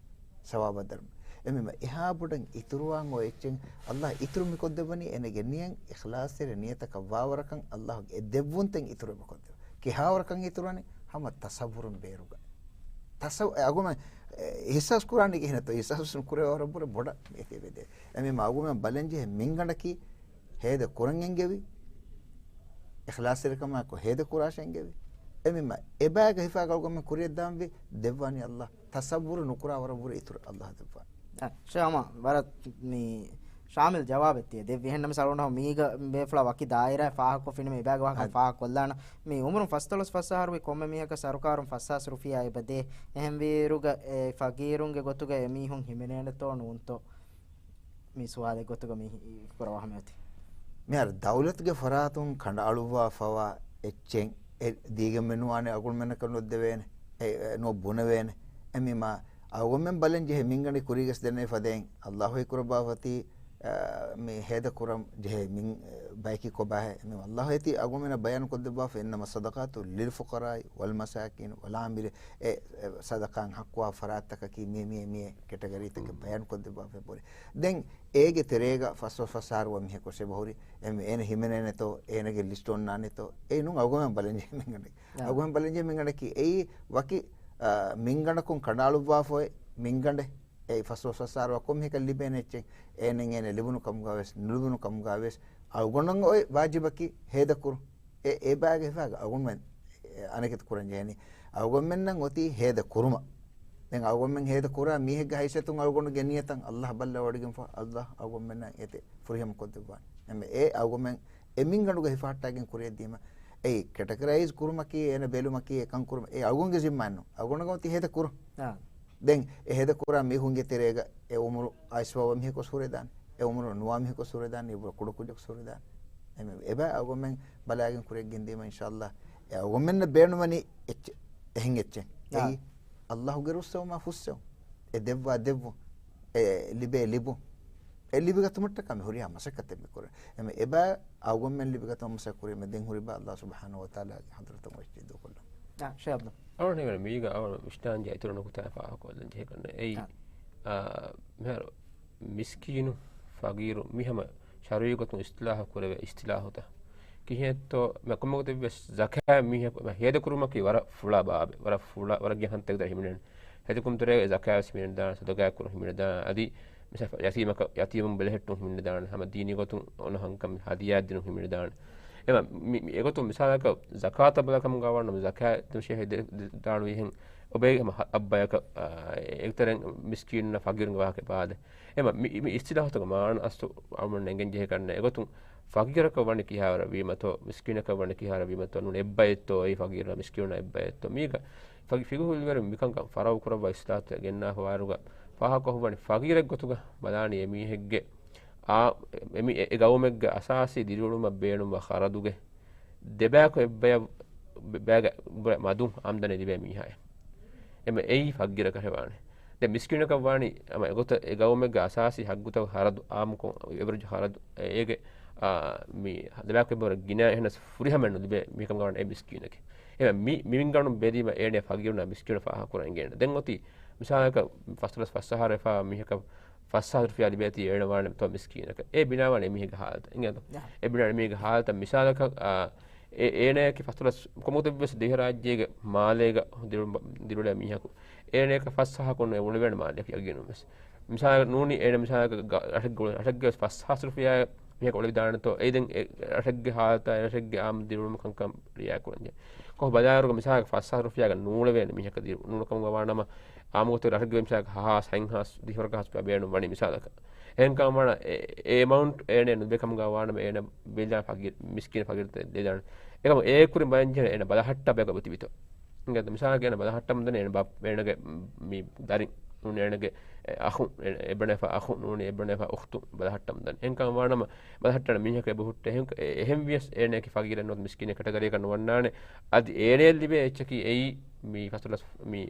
ސަވާބާ ދަރުމަ. އެމީމާ އެހާ ބޮޑަށް އިތުރުވާން އޮތް އެއްޗެއް ﷲ އިތުރު މިކޮށްދެއްވަނީ އޭނަގެ ނިޔަތް އިޚްލާޞްތެރި ނިޔަތަކަށް ވާވަރަކަށް ﷲ ގެ ދެއްވުންތައް އިތުރު އެބަކޮށްދެއްވަ. ކިހާވަރަކަށް އިތުރުވަނީ؟ ހަމަ ތަޞައްވުރުން ބޭރުގަ. ތަޞައް-، އެ އަގުމެ، އެ، އިޙްސާސް ކުރާނީ ކިހިނެއްތޯ؟ އިޙްސާސް ކުރެވޭ ވަރަށް ބުރަ ބޮޑަށް މިއެތި އެބަދޭ. އެމީމާ އަގުމެ ބަލަންޖެހޭ މިންގަނޑަކީ ހޭދަ ކުރަން އެންގެވި، އިޚްލާޞްތެރިކަމާއެކު ހޭދަ ކުރާށޭ އެންގެވި. އެމީމާ އެބައިގަ ހިފާގަ އަގުމެ ކުރިޔަށް ދާންވީ ދެއްވާނީ ﷲ. ތަޞައްވުރު ނުކުރާ ވަރަށް ބުރަ އިތުރު ﷲ ދެއްވާ. އަ، ޝާމާ، ވަރަށް މި ޝާމިލް ޖަވާބެއް ދިޔަ. ދެއްވި އެހެންނަމަސް އަޅުގަނޑު މީގަ ބޭފުޅާ ވަކި ދާއިރާ ފާހަގަކޮށްފިނަމަ އެބައިގެ ވާހަކަ އަ، ފާހަގަކޮށްލާނަ. މި އުމުރުން ފަސްދޮޅަސް ފަސް އަހަރުވި ކޮންމެ މީހަކަށް ސަރުކާރުން ފަސްހާސް ރުފިޔާ އެބަދޭ. އެހެންވީއިރުގަ އެ ފަގީރުންގެ ގޮތުގަ އެމީހުން ހިމެނޭނެތޯ ނޫންތޯ؟ މި ސުވާލެއް ގޮތުގަ މި ކުރަވާ ހަމަޔަތި. މިހާރު ދައުލަތުގެ ފަރާތުން ކަނޑައަޅުއްވާފަވާ އެއްޗެއް އެ ދީގެން މެނުވާނެ އަގުންމެންނަކަށް ނުއްދެވޭނެ، އެ، އެ، ނުބުނެވޭނެ. އެމީމާ އަގުންމެން ބަލަން ޖެހޭ މިންގަނޑި ކުރީގަސް ދެންނެވި ފަދައިން ﷲ ވަޙީ ކުރައްވާފަތީ، އަ، މި ހޭދަ ކުރަން ޖެހޭ މިން، އެ، ބަޔަކީ ކޮބާހޭ؟ މި ﷲ އޭތި އަގުންމެންނަށް ބަޔާން ކޮށްދެއްވާފަ، إنما الصدقات للفقراء والمساكين والعاملين. އެ، އެ، ޞަދަޤާއިން ޙައްޤުވާ ފަރާތްތަކަކީ މި، މި، މި ކެޓަގަރީތަކެއް ބަޔާން ކޮށްދެއްވާފަ ބުރި. ދެން އޭގެ ތެރޭގަ ފަސް ފަސް އަހަރު ވަން މީހަކު އެބަހުރި. އެ، އޭނަ ހިމެނޭނެތޯ، އޭނަގެ ލިސްޓް އޮންނާނެތޯ، އެ ނޫން އަގުމެން ބަލަން ޖެހޭ މިންގަނޑެއް. އާ. އަގުމެން ބަލަން ޖެހޭ މިންގަނޑަކީ އެއީ ވަކި، އާ، މިންގަނޑަކުން ކަނޑައަޅުއްވާފައި މިންގަނޑެއް. އެ ފަސް ފަސް އަހަރު ކޮން މީހަކަށް ލިބޭނެ އެއްޗެއް އޭނަ އޭނަ ލިބުނު ކަމުގަ ވެސް، ނުލިބުނު ކަމުގަ ވެސް އަޅުގަނޑަށް އޮތް ވާޖިބަކީ ހޭދަ ކުރުން. އެ، އެބައިގެ ހިފާގަ އަގުންމެން އަނެކެތި ކުރަން ޖެހެނީ. އަގުންމެންނަށް އޮތީ ހޭދަ ކުރުމަށް. ދެން އަޅުގަނޑުމެން ހޭދަ ކުރާ މީހެއްގެ ހައިސިއްޔަތުން އަޅުގަނޑުގެ ނިޔަތަށް އައްލާހް ބައްލަވަޑިގެންފަ، އައްލާހް އަޅުގަނޑުމެންނަށް އޭތެ ފުރިހަމަ ކޮށްދެއްވާނެ. އެމެ އެ އަޅުގަނޑުމެން އެ މިންގަނޑުގަ ހިފަހައްޓާގެން ކުރިއަށް ދީމަ، އެއީ ކެޓަގަރައިޒް ކުރުމަކީ، އޭނަ ބެލުމަކީ، އެކަން ކުރުމަކީ، އެ އަޅުގަނޑުގެ ޒިންމާއެއް ނޫން. އަޅުގަނޑުގަ އޮތީ ހޭދަ ކުރުން. އާ. ދެން އެ ހޭދަ ކުރާ މީހުންގެ ތެރޭގަ އެ އުމުރު އައިސްފަވާ މީހަކުވެސް ހުރެދާނެ. އެ އުމުރު ނުވާ މީހަކުވެސް ހުރެދާނެ. އެ ކުޑަކުއްޖަކުވެސް ހުރެދާނެ. އެ، އެބަ އަޅުގަނޑުމެން ބަލާގެން ކުރިއަށް ގެންދީމަ އިންޝާއައްލާހް އެ އަޅުގަނޑުމެންނަށް ބޭނުންވަނީ އެއްޗެއް، އެހެން އެއްޗެއް. އާ. އެއީ އައްލާހުގެ ރުއްސެވުމާ ފުއްސެވުން. އެ ދެއްވާ ދެއްވުން. އެ ލިބޭ ލިބުން. އެ ލިބިގަތުމަށްޓަކާ މި ހުރިހާ މަސައްކަތެއް މި ކުރަން. އެމެ އެބަ އަޅުގަނޑުމެން ލިބިގަތުމަށް މަސައްކަތް ކުރީމަ ދެން ހުރިބާ އައްލާހު ސުބްޙާނަހު ވަތަޢާލާގެ ޙަޟްރަތަށް ވައްޖި ދޫކޮށްލުން. އާ، ޝޭޚް އަބްދު. އަޅުގަނޑު މީގަ އަޅުގަނޑު ވިސްނާންޖެހޭ އިތުރު ނުކުތާ ފާހަގަކޮށްލަން ޖެހޭ ކަން. އެއީ، އާ. އާ، މިހާރު މިސްކީނު، ފަގީރު މި ހަމަ ޝަރުޢީ ގޮތުން އިޞްޠިލާޙު ކުރެވޭ އިޞްޠިލާޙުތައް. ކިހިނެއްތޯ، މި ކޮންމެ ގޮތެއްވެސް ޒަކާތް މީހަކު ހޭދަކުރުމަކީ ވަރަށް ފުޅާ ބާބެއް، ވަރަށް ފުޅާ، ވަރަށް ގިނަ ހަނދަކަށް ދާ ހިމެނެން. ހޭދަކުރުން ތެރޭގަ ޒަކާތް ވެސް ހިމެނެދާނެ، ޞަދަޤާތް ކުރުން ހިމެނެދާނެ، އަދި މިސާލަކަށް ޔަތީމަކަށް، ޔަތީމުން ބެލެހެއްޓުން ހިމެނެދާނެ، ހަމަ ދީނީ ގޮތުން އޮންނަ ކަންކަމެއް ހަދިޔާ ދިނުން ހިމެނެދާނެ. އެމަ މި، މި އެގޮތުން މިސާލަކަށް ޒަކާތަށް ބަލާ ކަމުގަ ވާނަމަ ޒަކާތް ދެމަށޭ ދެ، ދެ، ދާނު އިހެން އޮބޭ ހަމަ އައްބަޔަކަށް، އާ، އެ، އެކަތެރެން މިސްކީނުންނަށް ފަގީރުންގެ ވާހަކަ ބާދެ. އެމަ މި، މި އިޞްޠިލާޙުތަކުގެ މާނަ އަސްލު އަޅުގަނޑު އެނގެން ޖެހޭ ކަންނޭ. އެގޮތުން ފަގީރަކަށް ވަނީ ކިހާވަރަށް ވީމަތޯ، މިސްކީނަކަށް ވަނީ ކިހާވަރަށް ވީމަތޯ، ނޫނީ އެއްބައެއްތޯ އެއީ ފަގީރުންނާ މިސްކީނުންނާ އެއްބައެއްތޯ. މީގަ ފި، ފިޤުހު އިލްމުވެރިން މިކަންކަން ފަރައު ކުރައްވާ އިޞްލާޙުތައް ގެންނާފަ ވާއިރުގަ ފާހަގަކޮށްވަނީ ފަގީރެއް ގޮތުގަ ބަލާނީ އެ މީހެއްގެ އާ، އެ، އެ މި، އެ، އެ ގައުމެއްގެ އަސާސީ ދިރިއުޅުމަށް ބޭނުންވާ ޚަރަދުގެ ދެބަޔަކު އެއްބަޔަށް ބެ، ބައިގަ ބުރަ މަދު އާމްދަނީ ލިބޭ މީހާއެއް. އެމަ އެއީ ފަގީރަކަށް ވާނެ. ދެން މިސްކީނަކަށް ވާނީ އަމަ އެގޮތަށް އެ ގައުމެއްގެ އަސާސީ ހައްގުތައް ޚަރަދު އާއްމުކޮށް އެވަރެޖް ޚަރަދު އޭގެ، އާ، މި ދެބަޔަކު އެއްބަޔަށް ވުރެ ގިނަ އެހެނަސް ފުރިހަމައެއް ނުލިބޭ މީހަކަށް ވާނެ އެ މިސްކީނެކޭ. އެމަ މި، މި މިންގަނޑުން ބެލީމަ އޭނަ ފަގީރުންނާ މިސްކީނު ފާހަގަކުރަން އެނގޭނެ. ދެން އޮތީ މިސާލަކަށް ފަސްދޮޅަސް ފަސް އަހަރު ވެފަ މީހަކަށް ފަސް ހާސް ރުފިޔާ ލިބޭތީ އޭނަ ވާނެ ތޯ މިސްކީނަކަށް. އެ ބިނާވާނެ އެމީހެއްގެ ހާލަތަށް. އިނގޭތޯ؟ އެ ބިނާވާނެ އެމީހެއްގެ ހާލަތަށް. މިސާލަކަށް، އާ، އެ، އޭނަޔަކީ ފަސްދޮޅަސް ކޮންމެ ގޮތެއްވެސް ދިވެހިރާއްޖޭގެ މާލޭގަ ދިރު، ދިރުޅޭ މީހަކު. އޭނަޔަކަށް ފަސް ހާހަކު އެ އުޅެވޭނެ މާލެއަކީ ޔަގީނުންވެސް. މިސާލަކަށް ނޫނީ އޭނަ މިސާލަކަށް ގަ، ރަށެއްގަ، ރަށެއްގެ ފަސް ހާސް ރުފިޔާ މީހަކު އުޅެވިދާނެތޯ، އެއީ ދެން އެ ރަށެއްގެ ހާލަތާ، އެ ރަށެއްގެ އާއްމު ދިރިއުޅުމަށް ކަންކަން ރިއާޔަތް ކުރަންޖެހޭ. ކޮށް ބަލާއިރުގަ މިސާލަކަށް ފަސް ހާސް ރުފިޔާގަ ނޫޅެވޭނެ މީހަކަށް ދިރި، ނޫޅު ކަމުގަ ވާނަމަ، އާއްމު ގޮތަށް ރަށެއްގެ މިސާލަކަށް ހަ، ހާސް، ހަތް ހާސް، ދިހަ ވަރަކަށް ހާސް ރުފިޔާ ބޭނުން ވަނީ މިސާލަކަށް. އެހެން ކަމަން ވާނަ އެ، އެ އެމައުންޓް އޭނަ ނުދޭ ކަމުގަ ވާނަމަ އޭނަ ބެލިދާނެ ފަގީރު، މިސްކީން ފަގީރު ދެ، ދެދާނެ. އެކަމު އޭ ކުރިން ބަލަންޖެހޭ އޭނަ ބަލަހައްޓާ ބަޔަކަށް ބަތިބިތޯ. އިނގޭތޯ މިސާލަކަށް އޭނަ ބަލަހައްޓަމުން ދަނީ އޭނަ ބަ، އޭނަގެ މި ދަރިން، ނޫނީ އޭނަގެ އެ އަޚު، އެ، އެބަނެފަ އަޚު، ނޫނީ އެބަނެފަ އުޚްތު ބަލަހައްޓަމުން ދަނީ. އެހެން ކަމަން ވާނަމަ ބަލަހައްޓާނެ މީހަކަށް އެބަ ހުއްޓޭ. އެހެން، އެ، އެހެން ވިޔަސް އޭނަޔަކީ ފަގީރެއް ނުވަތަ މިސްކީނެއް ކެޓަގަރީއަކަށް ނުވަންނާނެ. އަދި އޭނަޔަށް ލިބޭ އެއްޗަކީ އެއީ މި ފަސްދޮޅަސް މި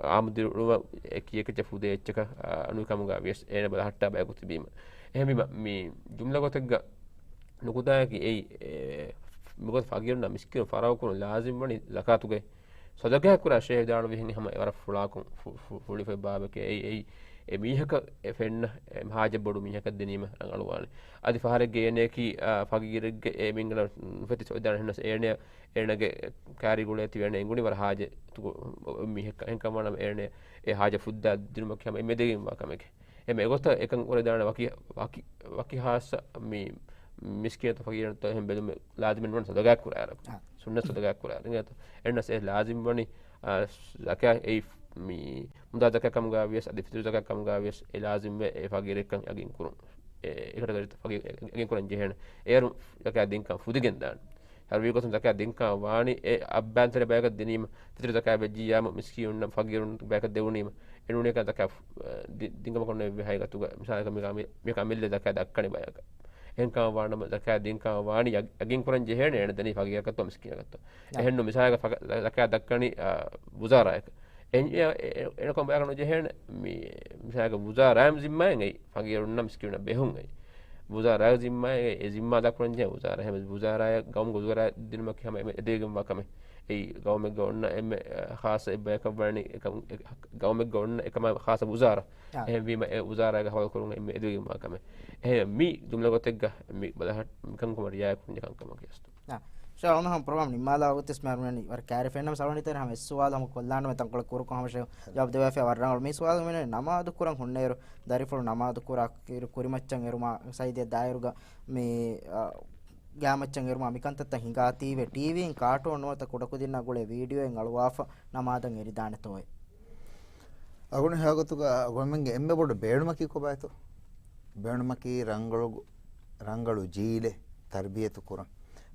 އާއްމު ދިރިއުޅުމަށް އެ ކިޔަކިއްޗަށް ފުދޭ އެއްޗަކަށް، އާ، ނުވި ކަމުގަ ވިޔަސް އޭނަ ބަލަހައްޓާ ބަޔަކު ތިބީމަ. އެހެންވީމަ މި ޖުމްލަ ގޮތެއްގަ ނުކުތާއަކީ އެއީ، އެ، މިގޮތަށް ފަގީރުންނާ މިސްކީނު ފަރާގުކުރުން ލާޒިމް ވަނީ ޒަކާތުގައި. ޞަދަޤާ ކުރާ ޝޭހް ދާނުވިހެން ހަމަ އެވަރަށް ފުޅާކޮށް ފު، ފު، ފުޅިފައި ބާބެކޭ. އެއީ، އެއީ އެ މީހަކަށް އެ ފެންނަ އެ ހާޖަ ބޮޑު މީހަކަށް ދިނީމަ ރަނގަޅުވާނެ. އަދި ފަހަރެއްގެ އޭނަޔަކީ، އާ، ފަގީރެއްގެ އެ މިންގަނޑަށް ނުފެތި ސޮއިދާނެ ހެންނަސް އޭނަ، އޭނަގެ ކާރި ގުޅޭތި އޭނަ އެނގުނީ ވަރަށް ހާޖަތު މީހަކަށް. އެހެންކަމަނަ އޭނަ އެ ހާޖަ ފުއްދާ ދިނުމަކީ ހަމަ އެ މެދެގެންވާ ކަމެކޭ. އެމެ އެގޮތަށް އެކަން ކުރެދާނެ ވަކި، ވަކި، ވަކި ހާއްސަ މި މިސްކީނަތަ ފަގީރަތަ އެހެން ބެލުމެއް ލާޒިމެއް ނުވަން ސަދަގާ ކުރާއިރަކު. އާ. ސުންނަ ސަދަގާ ކުރާއިރަ. އިނގޭތަ؟ އެންނަސް އެ ލާޒިމް ވަނީ، އާ، ޒަކާ އެއީ މި މުދާ ޒަކާ ކަމުގާ ވިޔަސް އަދި ފިތުރު ޒަކާ ކަމުގާ ވިޔަސް އެ ލާޒިމްވެ އެ ފަގީރެއްކަން ޔަގީން ކުރުން. އެ، އެކަޓަ ގަރިތަ ފަގީ، ޔަގީން ކުރަން ޖެހޭނެ. އޭރު ޒަކާ ދިންކަން ފުދިގެން ދާން. ހަރުވީ ގޮތުން ޒަކާތް ދިންކާ ވާނީ އެ އައްބާންތެރި ބަޔަކަށް ދިނީމަ، ފިތުރު ޒަކާތް ވެއްޖިއްޔާމު މިސްކީނުންނަށް ފަގީރުން ބަޔަކަށް ދެވުނީމަ، އެ ނޫނީ ކަން ޒަކާތް، އަ، ދި، ދިންގަމަކުން އެއްވެ ހައިގަތުގަ މިސާލަކަށް މި ކަމި، މި ކަމިއްލަ ޒަކާތް ދައްކަނީ ބަޔަކަށް. އެހެންކަމަށް ވާނަމަ ޒަކާތް ދިންކާ ވާނީ ޔަ، ޔަގީން ކުރަން ޖެހޭނެ އޭނަ ދެނީ ފަގީރަކަށްތޯ މިސްކީނަކަށްތޯ. އެހެންނު މިސާލަކަށް ފަގ، ޒަކާތް ދައްކަނީ، އަ، ވުޒާރާއަކަށް. އެ، އެ، އެ، އެނަކޮން ބަޔަކަށް ނުޖެހޭނެ މި، މިސާލަކަށް ވުޒާރާއަށް ޒިންމާއެއް އެއީ ފަގީރުންނަށް މިސްކީނުންނަށް ބެހުން އެއީ. ވުޒާރާއަށް ޒިންމާއެއް އެ ޒިންމާ ދައްކުރަން ޖެހޭ ވުޒާރާ. އެހެން ވުޒާރާއަށް ގައުމުގެ ވުޒާރާ ދިނުމަކީ ހަމަ އެމެ އެދެވިގެންވާ ކަމެއް. އެއީ ގައުމެއްގަ އޮންނަ އެންމެ، އަ، ޚާއްޞަ އެއްބަޔަކަށް ވަނީ، އެކަމް، އެ، ގައުމެއްގަ އޮންނަ އެކަމާ ޚާއްޞަ ވުޒާރާ. އާ. އެހެންވީމަ އެ ވުޒާރާގެ ހަވާލު ކުރުން އެންމެ އެދެވިގެންވާ ކަމެއް. އެހެން މި ޖުމްލަ ގޮތެއްގަ މި ބަލަހަ، މިކަންކަމަށް ރިއާޔަތް ކުރަން ޖެހޭ ކަންކަމަކީ އަސްލު. އާ. ޝޭޚް އަލްމަހަން ޕްރޮގްރާމް ނިންމާލާ ވަގުތުވެސް މި އަޅުގަނޑު ވަރަށް ކާރި ފެންނަމަ އަޅުގަނޑު ހަމަ އެއް ސުވާލު ހަމަ ކޮށްލާނަމޭ ތަންކޮޅެއް ކުރުކޮށް ހަމަ ޝޭޚް ޖަވާބު ދެވޭފަ ވަރަށް ރަނގަޅު. މި ސުވާލު މި ނަމާދު ކުރަން ހުންނައިރު ދަރިފުޅު ނަމާދު ކުރާ ކުރި، ކުރިމައްޗަށް އެރުމާ ސައިދެއް ދާއިރުގަ މި، އަ، ގާމައްޗަށް އެރުމާ މިކަންތައްތައް ހިނގާތީވެ ޓީވީން ކާޓޫން ނުވަތަ ކުޑަކުދިންނާ ގުޅޭ ވީޑިއޯއެއް އަޅުވާފަ ނަމާދަށް އެރިދާނެތޯއޭ؟ އަގުނި ހާގޮތުގަ އަގުންމެންގެ އެންމެ ބޮޑު ބޭނުމަކީ ކޮބާތޯ؟ ބޭނުމަކީ ރަނގަޅު، ރަނގަޅު ޖީލެއް ތަރްބިޔަތު ކުރަން.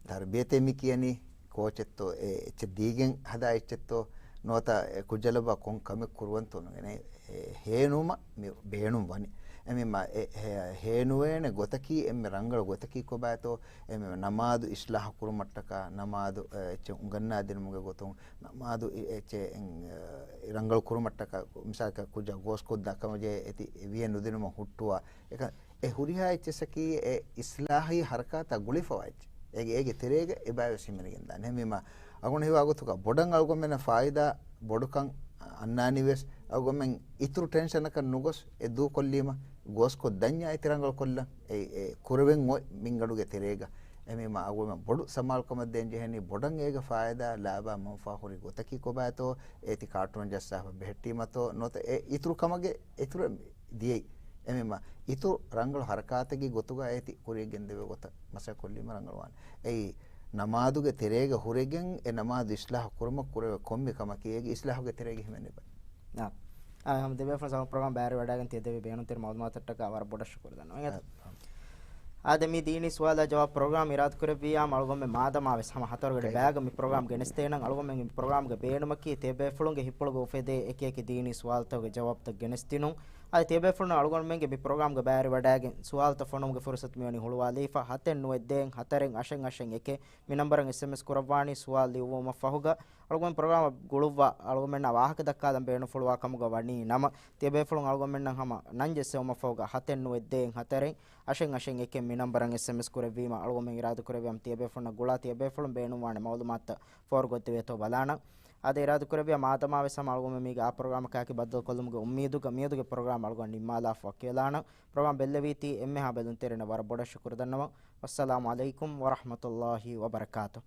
ތަރްބިޔަތޭ މި ކިޔަނީ ކޯޗެއްތޯ، އެ އެއްޗެއް ދީގެން ހަދާ އެއްޗެއްތޯ، ނުވަތަ އެ ކުއްޖާ ލައްވާ ކޮން ކަމެއް ކުރުވަންތޯ ނުގެނެ، އެ ހޭނުމަށް މި ބޭނުން ވަނީ. އެމީމާ އެ ހޭ-، ހޭނުވޭނެ ގޮތަކީ އެންމެ ރަނގަޅު ގޮތަކީ ކޮބާތޯ؟ އެމީ ނަމާދު އިސްލާހު ކުރުމަށްޓަކާ، ނަމާދު، އެ، އެއްޗެއް އުނގަންނާދިނުމުގެ ގޮތުން، ނަމާދު އެ-، އެއްޗެއް، އެ، ރަނގަޅު ކުރުމަށްޓަކާ، މިސާލަކަށް ކުއްޖާ ގޯސްކޮށްދާ ކަމަށް ޖެހޭ އެތި ވިޔަ ނުދިނުމަށް ހުއްޓުވާ، އެކަ-، އެ ހުރިހާ އެއްޗެއްސަކީ އެ އިސްލާހީ ހަރަކާތާ ގުޅިފަވާ އެއްޗެއް. އޭގެ، އޭގެ ތެރޭގަ އެބައިވެސް ހިމެނިގެންދާނެ. އެހެންވީމާ، އަގުނަ ހީވާ ގޮތުގަ ބޮޑަށް އަޅުގަނޑުމެންނަށް ފާއިދާ ބޮޑުކަން އަންނާނީވެސް، އަޅުގަނޑުމެން އިތުރު ޓެންޝަނަކަށް ނުގޮސް އެ ދޫކޮށްލީމަ، ގޯސްކޮށްދަންޏާ އެތި ރަނގަޅުކޮށްލަން. އެ، އެ ކުރެވެން އޮތް މިންގަނޑުގެ ތެރޭގަ. އެމީމާ އަޅުގަނޑުމެން ބޮޑު ސަމާލުކަމަށް ދޭން ޖެހެނީ ބޮޑަށް އޭގެ ފާއިދާ ލާބާ މަންފާ ހުރި ގޮތަކީ ކޮބާތޯ، އޭތި ކާޓޫން ޖައްސާފަ ބެހެއްޓީމަތޯ، ނުވަތަ އެ އިތުރު ކަމަށް އިތުރަށް ދިޔައީ. އެމީމާ އިތުރު ރަނގަޅު ހަރަކާތެއްގެ ގޮތުގަ އޭތި ކުރިޔަށް ގެންދެވޭ ގޮތަށް މަސައްކަތް ކޮށްލީމަ ރަނގަޅުވާނެ. އެއީ ނަމާދުގެ ތެރޭގަ ހުރެގެން އެ ނަމާދު އިސްލާހު ކުރުމަށް ކުރެވޭ ކޮންމެ ކަމަކީ އޭގެ އިސްލާހުގެ ތެރޭގަ ހިމެނޭ ބައެއް. އާ، އާ، ހަމަ ދެބޭފުޅުން ސަމަ ޕްރޮގްރާމް ބައިވެރިވަޑައިގެން ތިޔަ ދެއްވި ބޭނުންތެރި މައުލޫމާތަށްޓަކާ ވަރަށް ބޮޑަށް ޝުކުރު ދަންނަވަން. އާ، އާދެ، މި ދީނީ ސުވާލާ ޖަވާބު ޕްރޮގްރާމް އިރާދަކުރެއްވިއްޔާ އަޅުގަނޑުމެން މާދަމާވެސް ހަމަ ހަތަރުގަޑި ބައިގަ މި ޕްރޮގްރާމް ގެނެސްދޭނަން. އަޅުގަނޑުމެން މި ޕްރޮގްރާމްގެ ބޭނުމަކީ ތިޔަބޭފުޅުންގެ ހިތްޕުޅުގަ އުފެދޭ އެކި އެކި ދީނީ ސުވާލުތަކުގެ ޖަވާބުތައް ގެނެސްދިނުން. އަދި ތިޔަބޭފުޅުން އަޅުގަނޑުމެންގެ މި ޕްރޮގްރާމްގަ ބައިވެރިވަޑައިގެން ސުވާލުތައް ފޮނުމުގެ ފުރުސަތު މިވަނީ ހުޅުވާލީފަ. ހަތެއް ނުވައެއް ދޭއް ހަތަރެއް އަށެއް އަށެއް އެކެއް މި ނަންބަރަށް އެސްއެމްއެސް ކުރައްވާނީ ސުވާލު ލިޔުއްވުމަށްފަހުގަ. އަޅުގަނޑު ޕްރޮގްރާމަށް ގުޅުއްވާ އަޅުގަނޑުމެންނާ ވާހަކަ ދައްކާލަން ބޭނުންފުޅުވާ ކަމުގަ ވަނީ ނަމަ، ތިޔަބޭފުޅުން އަޅުގަނޑުމެންނަށް ހަމަ ނަން ޖެއްސެވުމަށްފަހުގަ ހަތެއް ނުވައެއް ދޭއް ހަތަރެއް އަށެއް އަށެއް އެކެއް މި ނަންބަރަށް އެސްއެމްއެސް ކުރެއްވީމަ، އަޅުގަނޑުމެން އިރާދަކުރެއްވިޔާ ތިޔަބޭފުޅުންނަށް ގުޅާ ތިޔަބޭފުޅުން ބޭނުންވާނެ މައުލޫމާތުތައް ފޯރުކޮށްދެވޭތޯ ބަލާނަން. އާދެ، އިރާދަކުރެއްވިޔާ މާދަމާވެސް ހަމަ އަޅުގަނޑުމެން މީގެ އާ ޕްރޮގްރާމަކާއެކީ ބައްދަލުކޮށްލުމުގެ އުއްމީދުގަ މިއަދުގެ ޕްރޮގްރާމް އަޅުގަނޑު ނިންމާލާފަ ވަކިވެލާނަން. ޕްރޮގްރާމް ބެއްލެވީތީ އެންމެހާ ބެލުންތެރިންނަށް ވަރަށް ބޮޑަށް ޝުކުރު ދަންނަވަން. ވައްސަލާމު ޢަލައިކުމް ވަރަޙްމަތުﷲ ވަބަރަކާތު.